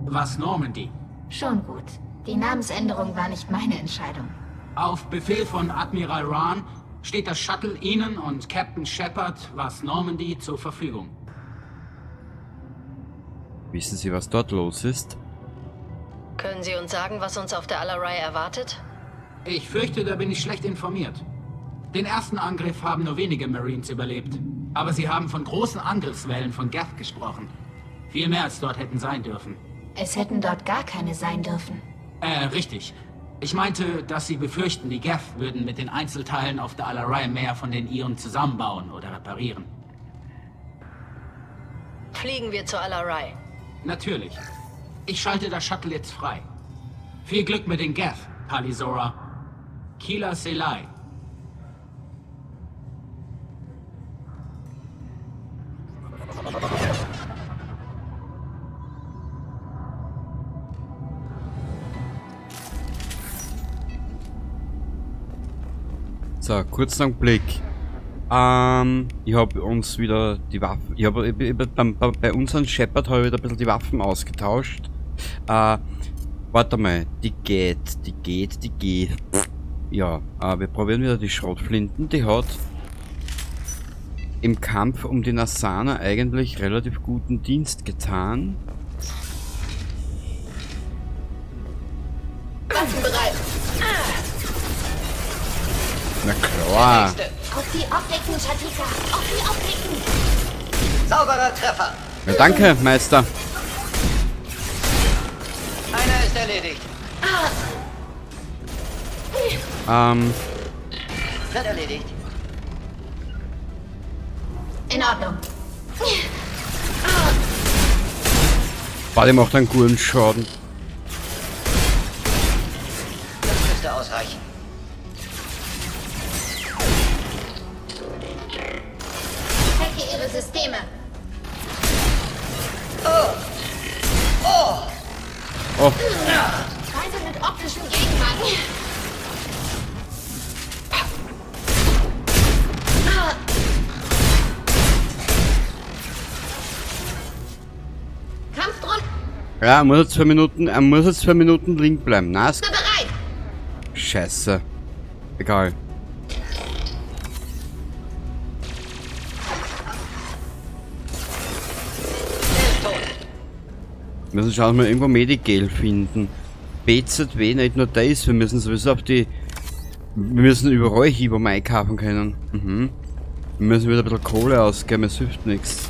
was Normandy. Schon gut. Die Namensänderung war nicht meine Entscheidung. Auf Befehl von Admiral Rahn steht das Shuttle Ihnen und Captain Shepard vas Normandy zur Verfügung. Wissen Sie, was dort los ist? Können Sie uns sagen, was uns auf der Alarai erwartet? Ich fürchte, da bin ich schlecht informiert. Den ersten Angriff haben nur wenige Marines überlebt. Aber sie haben von großen Angriffswellen von Geth gesprochen. Viel mehr als dort hätten sein dürfen. Es hätten dort gar keine sein dürfen. Richtig. Ich meinte, dass sie befürchten, die Geth würden mit den Einzelteilen auf der Alarai mehr von den ihren zusammenbauen oder reparieren. Fliegen wir zur Alarai. Natürlich. Ich schalte das Shuttle jetzt frei. Viel Glück mit den Geth, Tali'Zorah. Keelah se'lai. So, kurzen Augenblick. Ich hab uns wieder die Waffen. Ich hab, ich, ich, beim, bei, bei unserem Shepard habe ich wieder ein bisschen die Waffen ausgetauscht. Warte mal, die geht, die geht, die geht. Ja, wir probieren wieder die Schrotflinten. Die hat im Kampf um die Nassana eigentlich relativ guten Dienst getan. Waffen bereit. Na klar. Auf die Optiken, Shatika. Auf die Optiken. Sauberer Treffer. Ja, danke, Meister. Einer ist erledigt. Wird erledigt. In Ordnung. Boah, die macht einen guten Schaden. Das müsste ausreichen. Hacke ihre Systeme. Oh. Oh. Oh. Weise mit optischem Gegenhang. Kampfdrohne. Ja, er muss jetzt 2 Minuten, er muss jetzt 2 Minuten liegen bleiben. Na, ist bereit. Scheiße. Egal. Wir müssen schauen, ob wir irgendwo Medigel finden. BZW, nicht nur das, wir müssen sowieso auf die... Wir müssen überall hin, wo wir einkaufen können. Mhm. Wir müssen wieder ein bisschen Kohle ausgeben, es hilft nichts.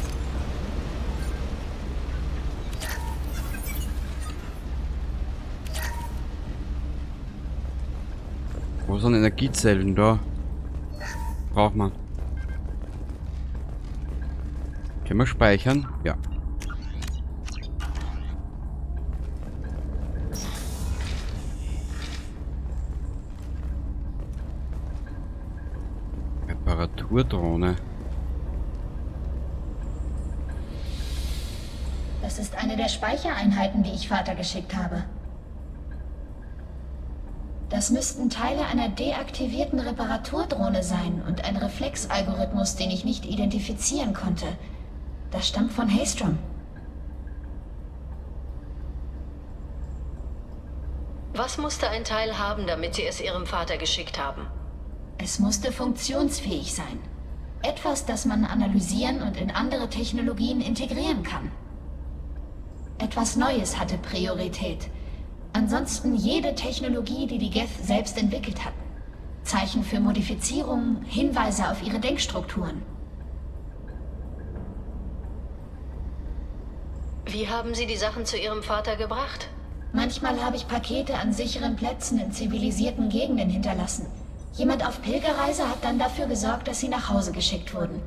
Wo sind Energiezellen da? Braucht man. Können wir speichern? Ja. Reparaturdrohne. Das ist eine der Speichereinheiten, die ich Vater geschickt habe. Das müssten Teile einer deaktivierten Reparaturdrohne sein und ein Reflexalgorithmus, den ich nicht identifizieren konnte. Das stammt von Haestrom. Was musste ein Teil haben, damit Sie es Ihrem Vater geschickt haben? Es musste funktionsfähig sein. Etwas, das man analysieren und in andere Technologien integrieren kann. Etwas Neues hatte Priorität. Ansonsten jede Technologie, die die Geth selbst entwickelt hatten. Zeichen für Modifizierungen, Hinweise auf ihre Denkstrukturen. Wie haben Sie die Sachen zu Ihrem Vater gebracht? Manchmal habe ich Pakete an sicheren Plätzen in zivilisierten Gegenden hinterlassen. Jemand auf Pilgerreise hat dann dafür gesorgt, dass sie nach Hause geschickt wurden.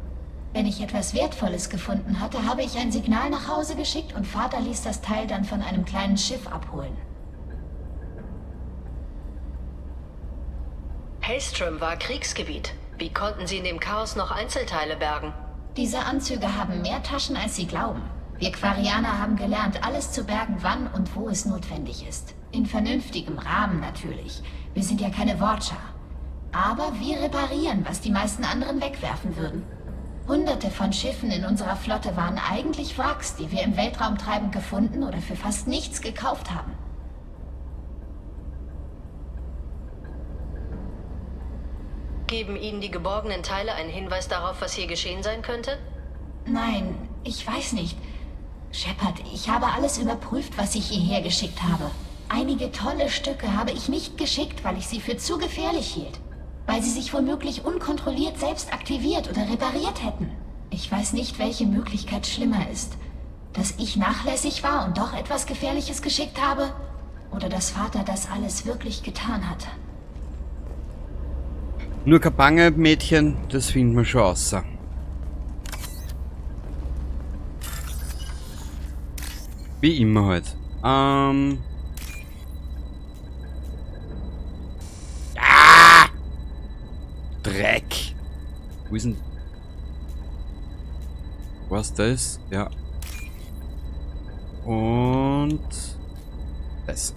Wenn ich etwas Wertvolles gefunden hatte, habe ich ein Signal nach Hause geschickt und Vater ließ das Teil dann von einem kleinen Schiff abholen. Haestrom war Kriegsgebiet. Wie konnten sie in dem Chaos noch Einzelteile bergen? Diese Anzüge haben mehr Taschen, als sie glauben. Wir Quarianer haben gelernt, alles zu bergen, wann und wo es notwendig ist. In vernünftigem Rahmen natürlich. Wir sind ja keine Vorcha. Aber wir reparieren, was die meisten anderen wegwerfen würden. Hunderte von Schiffen in unserer Flotte waren eigentlich Wracks, die wir im Weltraum treibend gefunden oder für fast nichts gekauft haben. Geben Ihnen die geborgenen Teile einen Hinweis darauf, was hier geschehen sein könnte? Nein, ich weiß nicht. Shepard, ich habe alles überprüft, was ich hierher geschickt habe. Einige tolle Stücke habe ich nicht geschickt, weil ich sie für zu gefährlich hielt. Weil sie sich womöglich unkontrolliert selbst aktiviert oder repariert hätten. Ich weiß nicht, welche Möglichkeit schlimmer ist. Dass ich nachlässig war und doch etwas Gefährliches geschickt habe? Oder dass Vater das alles wirklich getan hat. Nur kein Bange, Mädchen, das finden wir schon raus. Wie immer halt. Ah! Dreck! Wo ist denn... Was das? Ja. Und... Das.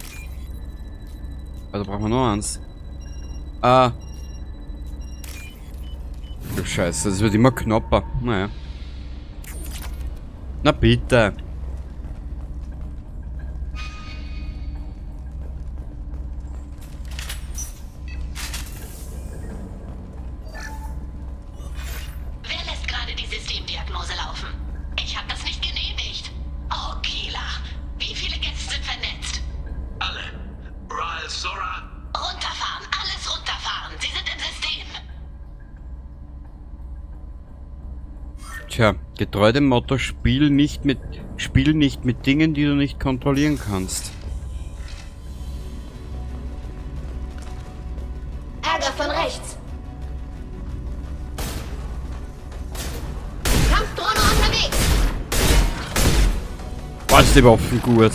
Also brauchen wir noch eins. Ah. Du Scheiße, das wird immer knapper. Naja. Na bitte. Admiral Zora. Runterfahren, alles runterfahren. Sie sind im System. Tja, getreu dem Motto, spiel nicht mit Dingen, die du nicht kontrollieren kannst. Ärger von rechts. Kampfdrohne unterwegs. Boah, ist die Waffen gut.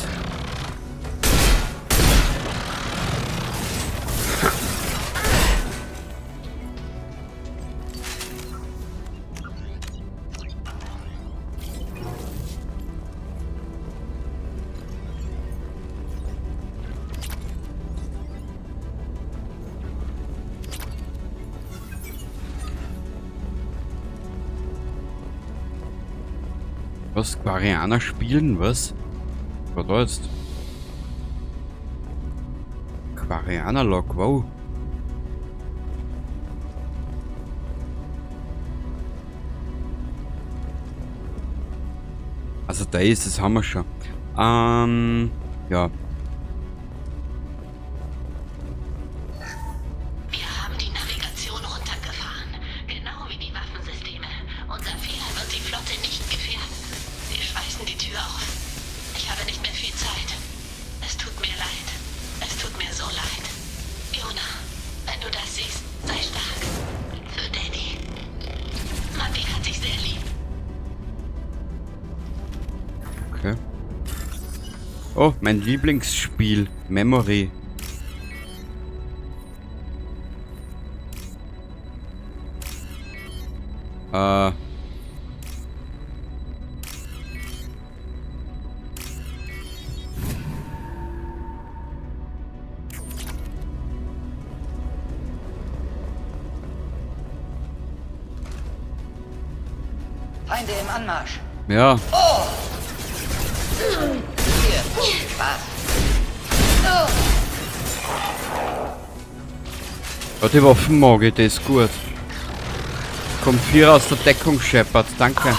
Was? Quarianer spielen? Was? Was war da jetzt? Quarianer-Log, wow. Also da ist es, haben wir schon. Ja. Wir haben die Navigation runtergefahren. Genau wie die Waffensysteme. Unser Fehler wird die Flotte nicht gefährden. Sie schweißen die Tür auf. Ich habe nicht mehr viel Zeit. Es tut mir leid. Es tut mir so leid. Jona, wenn du das siehst, sei stark. Für Daddy. Mami hat dich sehr lieb. Okay. Oh, mein Lieblingsspiel. Memory. Feinde im Anmarsch. Ja. Oh! Hier, Spaß. Oh. Ja, die Waffen mag ich, das ist gut. Kommt 4 aus der Deckung, Shepard, danke.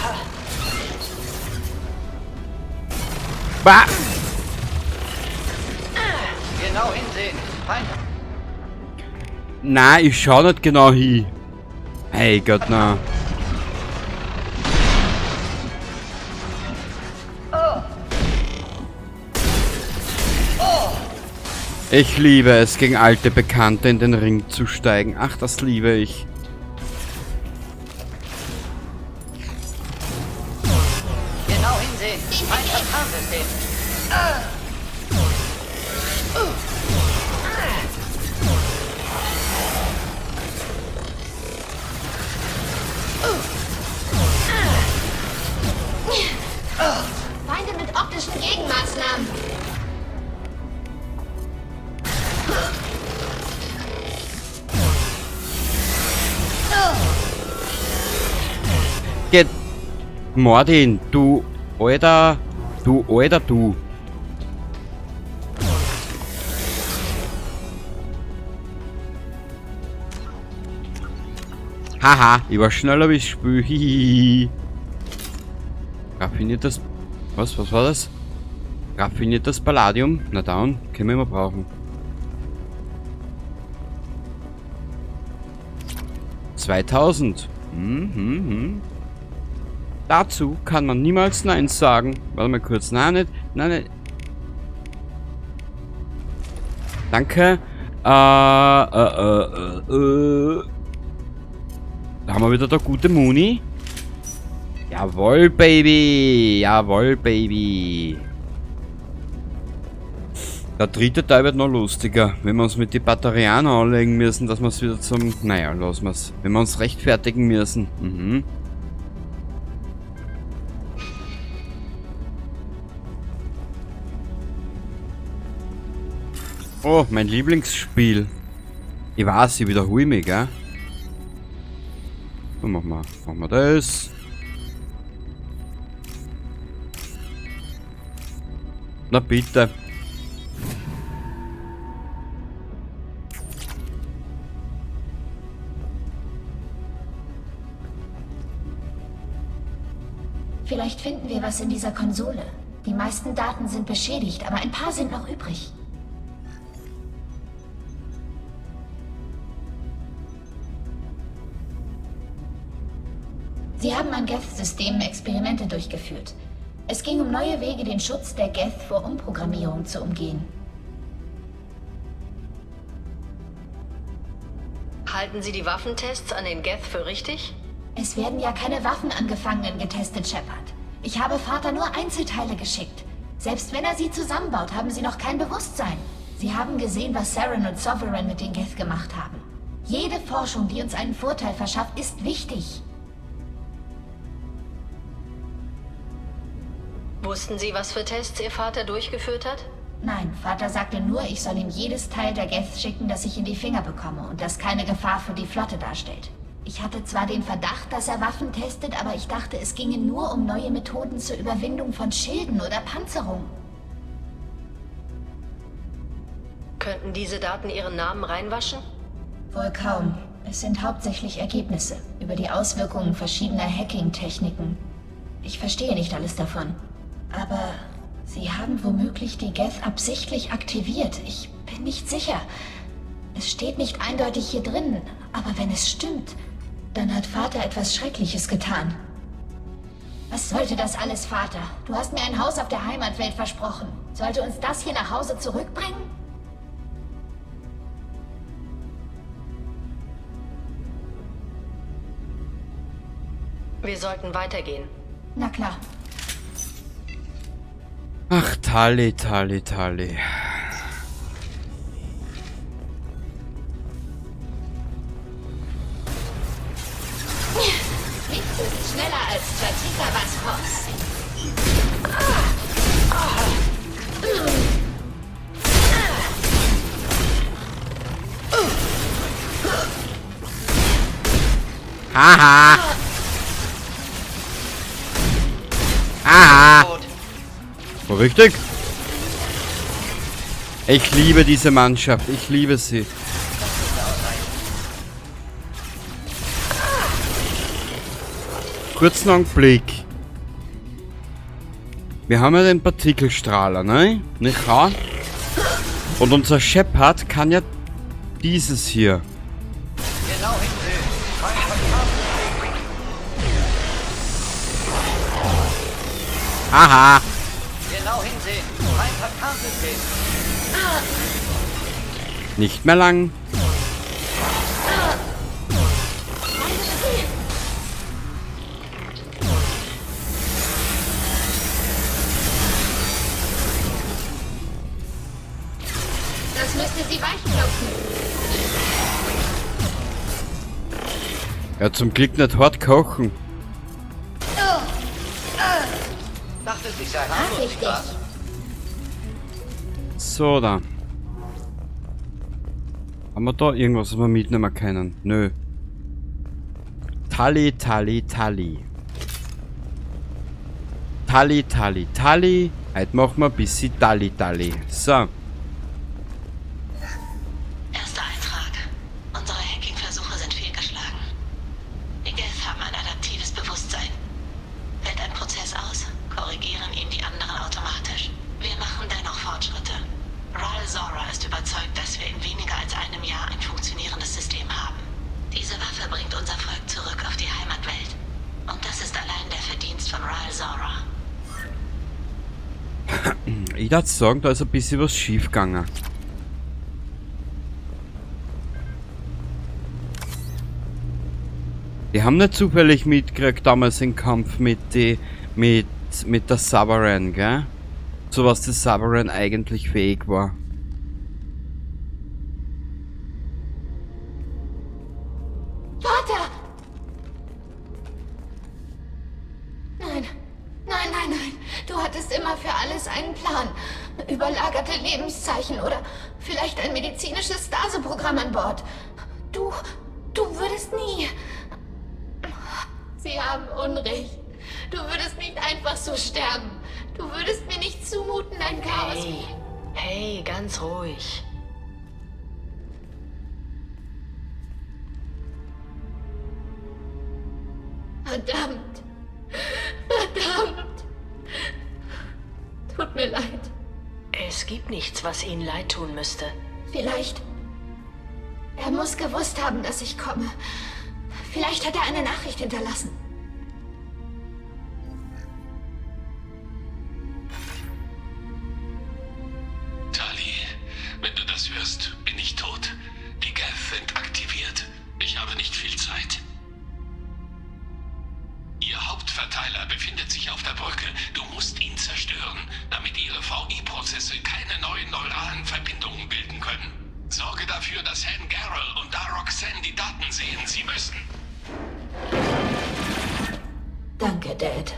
Bah! Genau hinsehen. Feind. Nein, ich schau nicht genau hin. Hey Gott, na. Ich liebe es, gegen alte Bekannte in den Ring zu steigen. Ach, das liebe ich. Genau hinsehen. Feind hat Tarnsystem. Feinde mit optischen Gegenmaßnahmen. Geht. Mordin, du alter, du. Haha, ich war schneller wie Spül. Hihihi. Raffiniertes. Was war das? Raffiniertes Palladium? Na dann, können wir immer brauchen. 2000. Dazu kann man niemals Nein sagen. Warte mal kurz. Nein, nicht. Nein, nicht. Danke. Da haben wir wieder der gute Muni. Jawohl, Baby. Jawohl, Baby. Der dritte Teil wird noch lustiger, wenn wir uns mit den Batterian anlegen müssen, dass wir es wieder zum... Naja, lassen wir's. Wenn wir uns rechtfertigen müssen. Mhm. Oh, mein Lieblingsspiel. Ich weiß, ich wiederhole mich, gell? So, machen wir das. Na bitte. Vielleicht finden wir was in dieser Konsole. Die meisten Daten sind beschädigt, aber ein paar sind noch übrig. Sie haben an Geth-Systemen Experimente durchgeführt. Es ging um neue Wege, den Schutz der Geth vor Umprogrammierung zu umgehen. Halten Sie die Waffentests an den Geth für richtig? Es werden ja keine Waffen an Gefangenen getestet, Shepard. Ich habe Vater nur Einzelteile geschickt. Selbst wenn er sie zusammenbaut, haben sie noch kein Bewusstsein. Sie haben gesehen, was Saren und Sovereign mit den Geth gemacht haben. Jede Forschung, die uns einen Vorteil verschafft, ist wichtig. Wussten Sie, was für Tests Ihr Vater durchgeführt hat? Nein, Vater sagte nur, ich soll ihm jedes Teil der Geth schicken, das ich in die Finger bekomme und das keine Gefahr für die Flotte darstellt. Ich hatte zwar den Verdacht, dass er Waffen testet, aber ich dachte, es ginge nur um neue Methoden zur Überwindung von Schilden oder Panzerung. Könnten diese Daten Ihren Namen reinwaschen? Wohl kaum. Es sind hauptsächlich Ergebnisse über die Auswirkungen verschiedener Hacking-Techniken. Ich verstehe nicht alles davon. Aber sie haben womöglich die Geth absichtlich aktiviert. Ich bin nicht sicher. Es steht nicht eindeutig hier drin, aber wenn es stimmt, dann hat Vater etwas Schreckliches getan. Was sollte das alles, Vater? Du hast mir ein Haus auf der Heimatwelt versprochen. Sollte uns das hier nach Hause zurückbringen? Wir sollten weitergehen. Na klar. Ach, Tali, Tali, Tali. Nichts ist schneller als Chatika Vaskos. Haha. Aha. War richtig. Ich liebe diese Mannschaft. Ich liebe sie. Kurzen Augenblick. Wir haben ja den Partikelstrahler, ne? Nicht wahr? Und unser Shepard kann ja dieses hier. Genau hinsehen. Aha. Genau hinsehen. Feind hat Tarnsystem. Nicht mehr lang. Das müsste sie weichklopfen. Ja, zum Glück nicht hart kochen. Dachtest, ich sei harmlos, nicht wahr? So, da. Haben wir da irgendwas, was wir mitnehmen können? Nö. Tali, Tali, Tali. Tali, Tali, Tali. Heute machen wir ein bisschen Tali, Tali. So. Erster Eintrag. Unsere Hacking-Versuche sind fehlgeschlagen. Die Geth haben ein adaptives Bewusstsein. Fällt ein Prozess aus, korrigieren ihn die anderen automatisch. Wir machen dennoch Fortschritte. Ral Zora ist überzeugt, dass wir in weniger als einem Jahr ein funktionierendes System haben. Diese Waffe bringt unser Volk zurück auf die Heimatwelt. Und das ist allein der Verdienst von Ral Zora. Ich würde sagen, da ist ein bisschen was schief gegangen. Die haben nicht zufällig mitgekriegt damals im Kampf mit der Sovereign, gell? So was die Sovereign eigentlich fähig war. Vater! Nein, nein, nein, nein. Du hattest immer für alles einen Plan. Überlagerte Lebenszeichen oder vielleicht ein medizinisches Stase-Programm an Bord. Du würdest nie... Sie haben Unrecht. Du würdest nicht einfach so sterben. Du würdest mir nicht zumuten, ein Chaos... Hey, hey, ganz ruhig. Verdammt. Verdammt. Tut mir leid. Es gibt nichts, was Ihnen leid tun müsste. Vielleicht. Er muss gewusst haben, dass ich komme. Vielleicht hat er eine Nachricht hinterlassen. dies hörst, bin ich tot. Die Geth sind aktiviert. Ich habe nicht viel Zeit. Ihr Hauptverteiler befindet sich auf der Brücke. Du musst ihn zerstören, damit ihre VI-Prozesse keine neuen neuralen Verbindungen bilden können. Sorge dafür, dass Han Garrel und Darok Sen die Daten sehen. Sie müssen. Danke, Dad.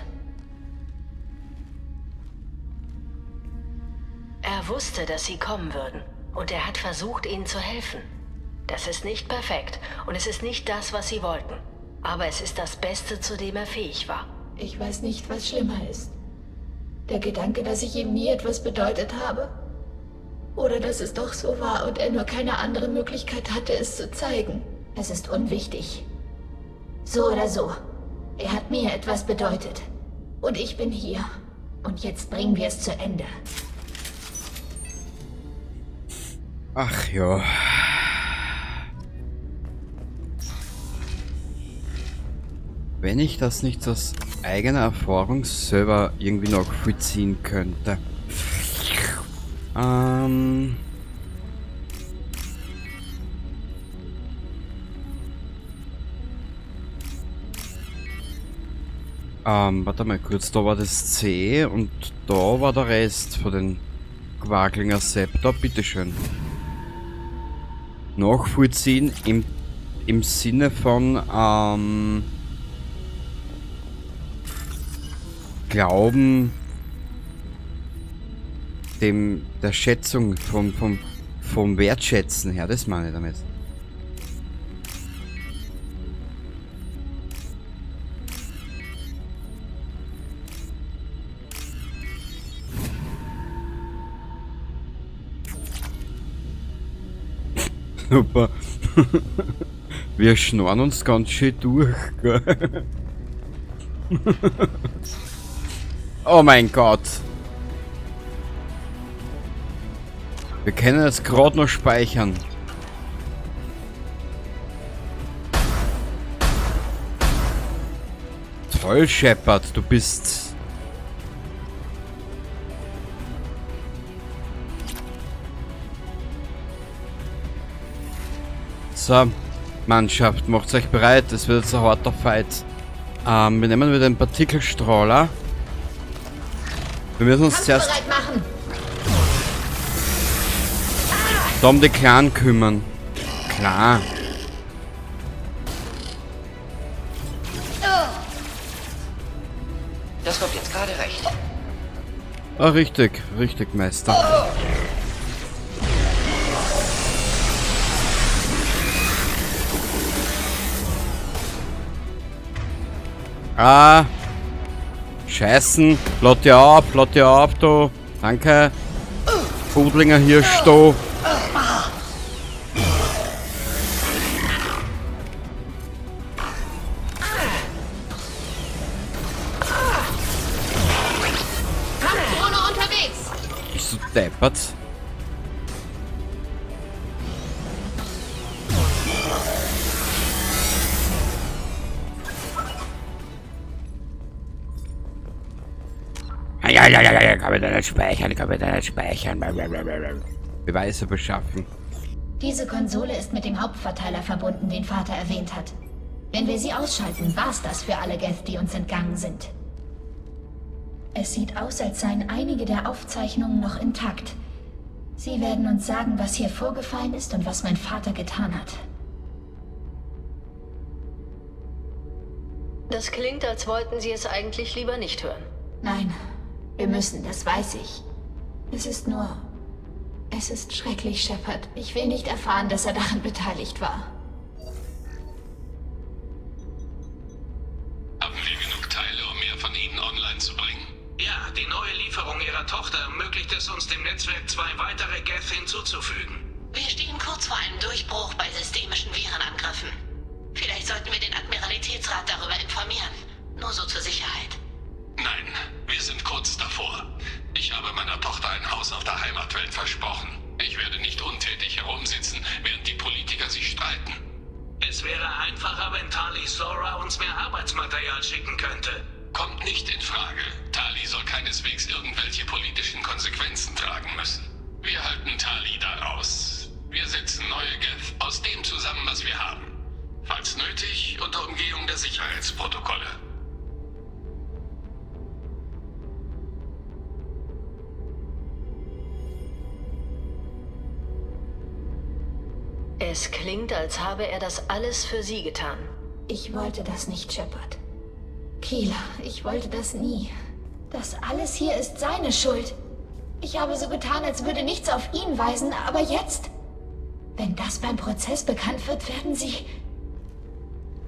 Er wusste, dass sie kommen würden. Und er hat versucht, ihnen zu helfen. Das ist nicht perfekt und es ist nicht das, was sie wollten. Aber es ist das Beste, zu dem er fähig war. Ich weiß nicht, was schlimmer ist. Der Gedanke, dass ich ihm nie etwas bedeutet habe. Oder dass es doch so war und er nur keine andere Möglichkeit hatte, es zu zeigen. Es ist unwichtig. So oder so. Er hat mir etwas bedeutet. Und ich bin hier. Und jetzt bringen wir es zu Ende. Ach ja. Wenn ich das nicht aus eigener Erfahrung selber irgendwie nachvollziehen könnte. Warte mal kurz, da war das C und da war der Rest von den Quaglinger Sepp. Da, bitteschön. Nachvollziehen im Sinne von Glauben, dem der Schätzung, vom Wertschätzen her, das meine ich damit. Super. Wir schnorren uns ganz schön durch, gell? Oh mein Gott. Wir können es gerade noch speichern. Toll, Shepard, du bist... So, Mannschaft, macht euch bereit, es wird jetzt ein harter Fight. Wir nehmen wieder den Partikelstrahler. Wir müssen uns zuerst da um die Clan kümmern. Klar. Das kommt jetzt gerade recht. Ah, richtig, richtig, Meister. Ah. Scheißen. Lass dich auf, du. Danke. Pudlinger Hirsch, du. Kampfdrohne unterwegs. Bist du deppert? Ja, ja, ja, ja, kann man da nicht speichern, kann man da nicht speichern. Beweise beschaffen. Diese Konsole ist mit dem Hauptverteiler verbunden, den Vater erwähnt hat. Wenn wir sie ausschalten, war's das für alle Geth, die uns entgangen sind. Es sieht aus, als seien einige der Aufzeichnungen noch intakt. Sie werden uns sagen, was hier vorgefallen ist und was mein Vater getan hat. Das klingt, als wollten Sie es eigentlich lieber nicht hören. Nein. Wir müssen, das weiß ich. Es ist nur... Es ist schrecklich, Shepard. Ich will nicht erfahren, dass er daran beteiligt war. Haben wir genug Teile, um mehr von Ihnen online zu bringen? Ja, die neue Lieferung Ihrer Tochter ermöglicht es uns, dem Netzwerk 2 weitere Geth hinzuzufügen. Wir stehen kurz vor einem Durchbruch bei systemischen Virenangriffen. Vielleicht sollten wir den Admiralitätsrat darüber informieren. Nur so zur Sicherheit. Nein, wir sind kurz davor. Ich habe meiner Tochter ein Haus auf der Heimatwelt versprochen. Ich werde nicht untätig herumsitzen, während die Politiker sich streiten. Es wäre einfacher, wenn Tali Sora uns mehr Arbeitsmaterial schicken könnte. Kommt nicht in Frage. Tali soll keineswegs irgendwelche politischen Konsequenzen tragen müssen. Wir halten Tali da raus. Sicherheitsprotokolle. Es klingt, als habe er das alles für Sie getan. Ich wollte das nicht, Shepard. Keeler, ich wollte das nie. Das alles hier ist seine Schuld. Ich habe so getan, als würde nichts auf ihn weisen, aber jetzt... Wenn das beim Prozess bekannt wird, werden sie...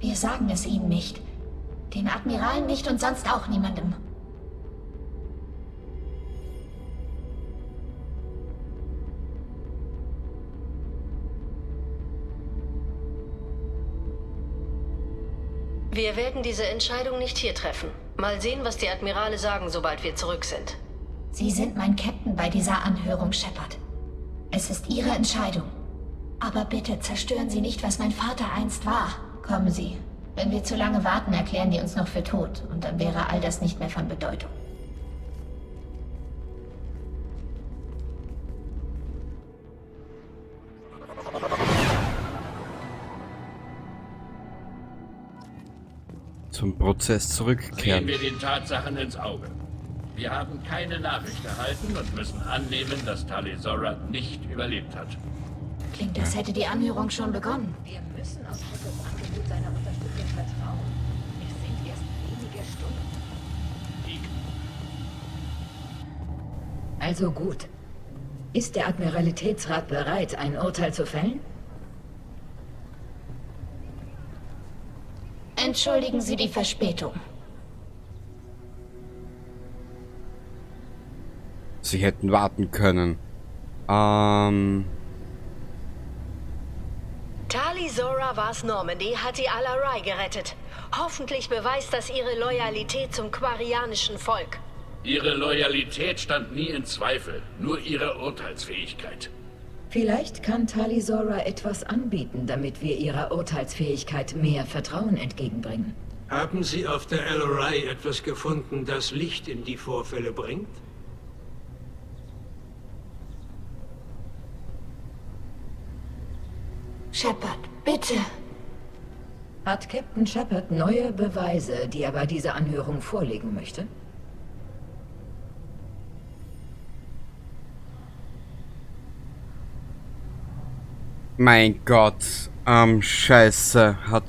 Wir sagen es ihnen nicht. Den Admiralen nicht und sonst auch niemandem. Wir werden diese Entscheidung nicht hier treffen. Mal sehen, was die Admirale sagen, sobald wir zurück sind. Sie sind mein Captain bei dieser Anhörung, Shepard. Es ist Ihre Entscheidung. Aber bitte zerstören Sie nicht, was mein Vater einst war. Kommen Sie. Wenn wir zu lange warten, erklären die uns noch für tot. Und dann wäre all das nicht mehr von Bedeutung. Zum Prozess zurückkehren. Sehen wir den Tatsachen ins Auge. Wir haben keine Nachricht erhalten und müssen annehmen, dass Tali'Zorah nicht überlebt hat. Klingt, als hätte die Anhörung schon begonnen. Wir müssen auf Shepards Angebot seiner Unterstützung vertrauen. Es sind erst wenige Stunden. Also gut. Ist der Admiralitätsrat bereit, ein Urteil zu fällen? Entschuldigen Sie die Verspätung. Sie hätten warten können. Tali'Zorah vas Normandy hat die Alarei gerettet. Hoffentlich beweist das ihre Loyalität zum quarianischen Volk. Ihre Loyalität stand nie in Zweifel, nur ihre Urteilsfähigkeit. Vielleicht kann Tali'Zorah etwas anbieten, damit wir ihrer Urteilsfähigkeit mehr Vertrauen entgegenbringen. Haben Sie auf der Alarei etwas gefunden, das Licht in die Vorfälle bringt? Shepard, bitte. Hat Captain Shepard neue Beweise, die er bei dieser Anhörung vorlegen möchte? Mein Gott, Scheiße, hat...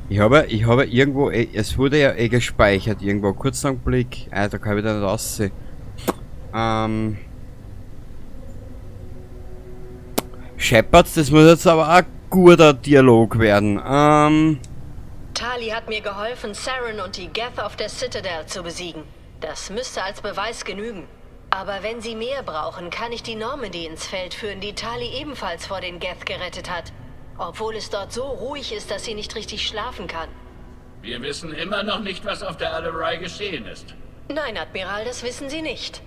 Ich habe irgendwo, es wurde ja eh gespeichert irgendwo, kurz einen Blick, da kann ich wieder nicht raussehen. Shepard, das muss jetzt aber auch ein guter Dialog werden. Tali hat mir geholfen, Saren und die Geth auf der Citadel zu besiegen. Das müsste als Beweis genügen. Aber wenn Sie mehr brauchen, kann ich die Normandy ins Feld führen, die Tali ebenfalls vor den Geth gerettet hat. Obwohl es dort so ruhig ist, dass sie nicht richtig schlafen kann. Wir wissen immer noch nicht, was auf der Alarei geschehen ist. Nein, Admiral, das wissen Sie nicht.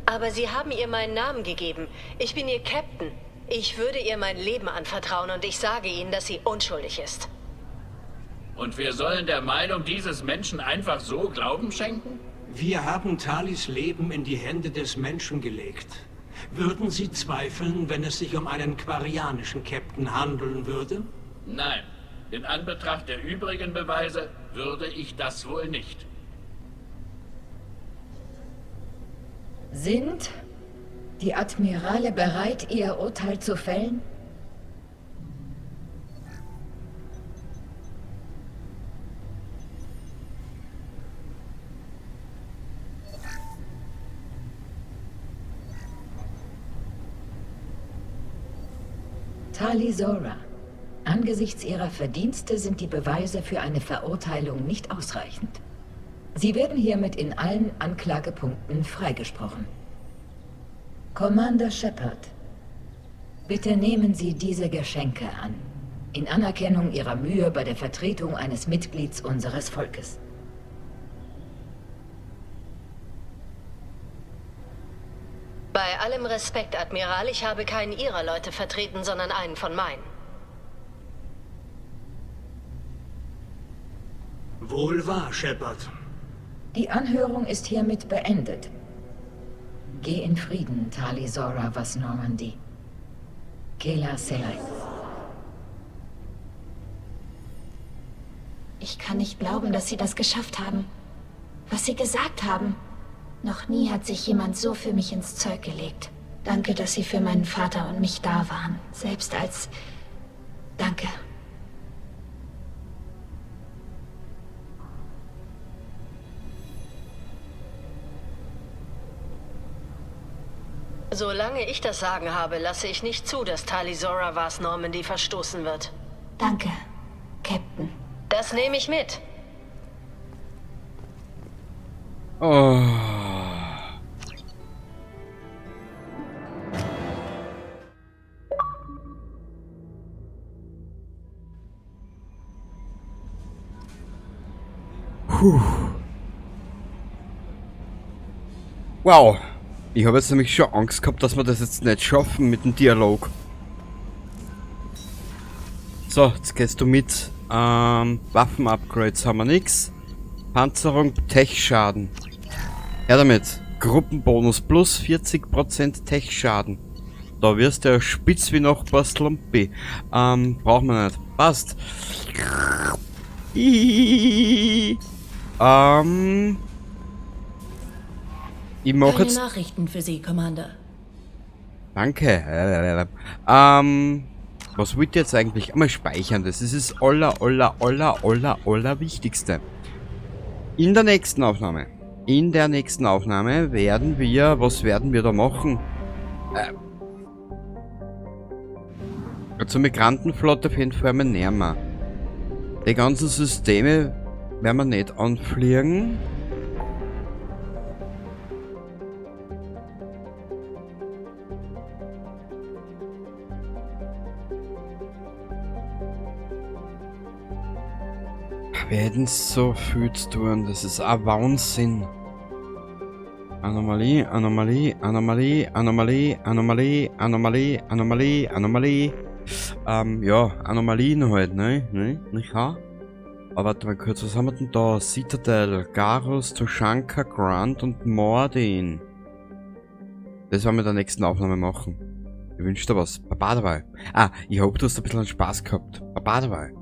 Aber Sie haben ihr meinen Namen gegeben. Ich bin Ihr Captain. Ich würde ihr mein Leben anvertrauen und ich sage Ihnen, dass sie unschuldig ist. Und wir sollen der Meinung dieses Menschen einfach so Glauben schenken? Wir haben Talis Leben in die Hände des Menschen gelegt. Würden Sie zweifeln, wenn es sich um einen quarianischen Captain handeln würde? Nein. In Anbetracht der übrigen Beweise würde ich das wohl nicht. Sind die Admirale bereit, ihr Urteil zu fällen? Tali'Zorah, angesichts ihrer Verdienste sind die Beweise für eine Verurteilung nicht ausreichend. Sie werden hiermit in allen Anklagepunkten freigesprochen. Commander Shepard, bitte nehmen Sie diese Geschenke an, in Anerkennung Ihrer Mühe bei der Vertretung eines Mitglieds unseres Volkes. Bei allem Respekt, Admiral, ich habe keinen Ihrer Leute vertreten, sondern einen von meinen. Wohl wahr, Shepard. Die Anhörung ist hiermit beendet. Geh in Frieden, Tali Zora Vas Normandy. Kela Selai. Ich kann nicht glauben, dass Sie das geschafft haben. Was Sie gesagt haben. Noch nie hat sich jemand so für mich ins Zeug gelegt. Danke, dass Sie für meinen Vater und mich da waren. Selbst als... Danke. Solange ich das Sagen habe, lasse ich nicht zu, dass Tali'Zorah vas Normandy verstoßen wird. Danke, Captain. Das nehme ich mit. Oh. Puh. Wow. Ich habe jetzt nämlich schon Angst gehabt, dass wir das jetzt nicht schaffen mit dem Dialog. So, jetzt gehst du mit. Waffen-Upgrades haben wir nix. Panzerung, Tech-Schaden. Her damit. Gruppenbonus plus 40% Tech-Schaden. Da wirst du ja spitz wie Nachbar Slumpy. Brauchen wir nicht. Passt. Ich mach Keine jetzt Nachrichten für Sie, Commander. Danke. Was wollt ihr jetzt eigentlich? Einmal speichern. Das ist das aller, aller, aller, aller, aller Wichtigste. In der nächsten Aufnahme. In der nächsten Aufnahme werden wir... Was werden wir da machen? Zur Migrantenflotte auf jeden Fall mal näher. Mal. Die ganzen Systeme werden wir nicht anfliegen. Wir hätten so viel zu tun, das ist ein Wahnsinn. Anomalie, Anomalie, Anomalie, Anomalie, Anomalie, Anomalie, Anomalie, Anomalie. Ja, Anomalien halt, ne? Ne? Nicht wahr? Aber warte mal kurz, was haben wir denn da? Citadel, Garrus, Tuchanka, Grunt und Mordin. Das werden wir in der nächsten Aufnahme machen. Ich wünsche dir was. Baba dabei. Ah, ich hoffe, du hast ein bisschen Spaß gehabt. Baba dabei.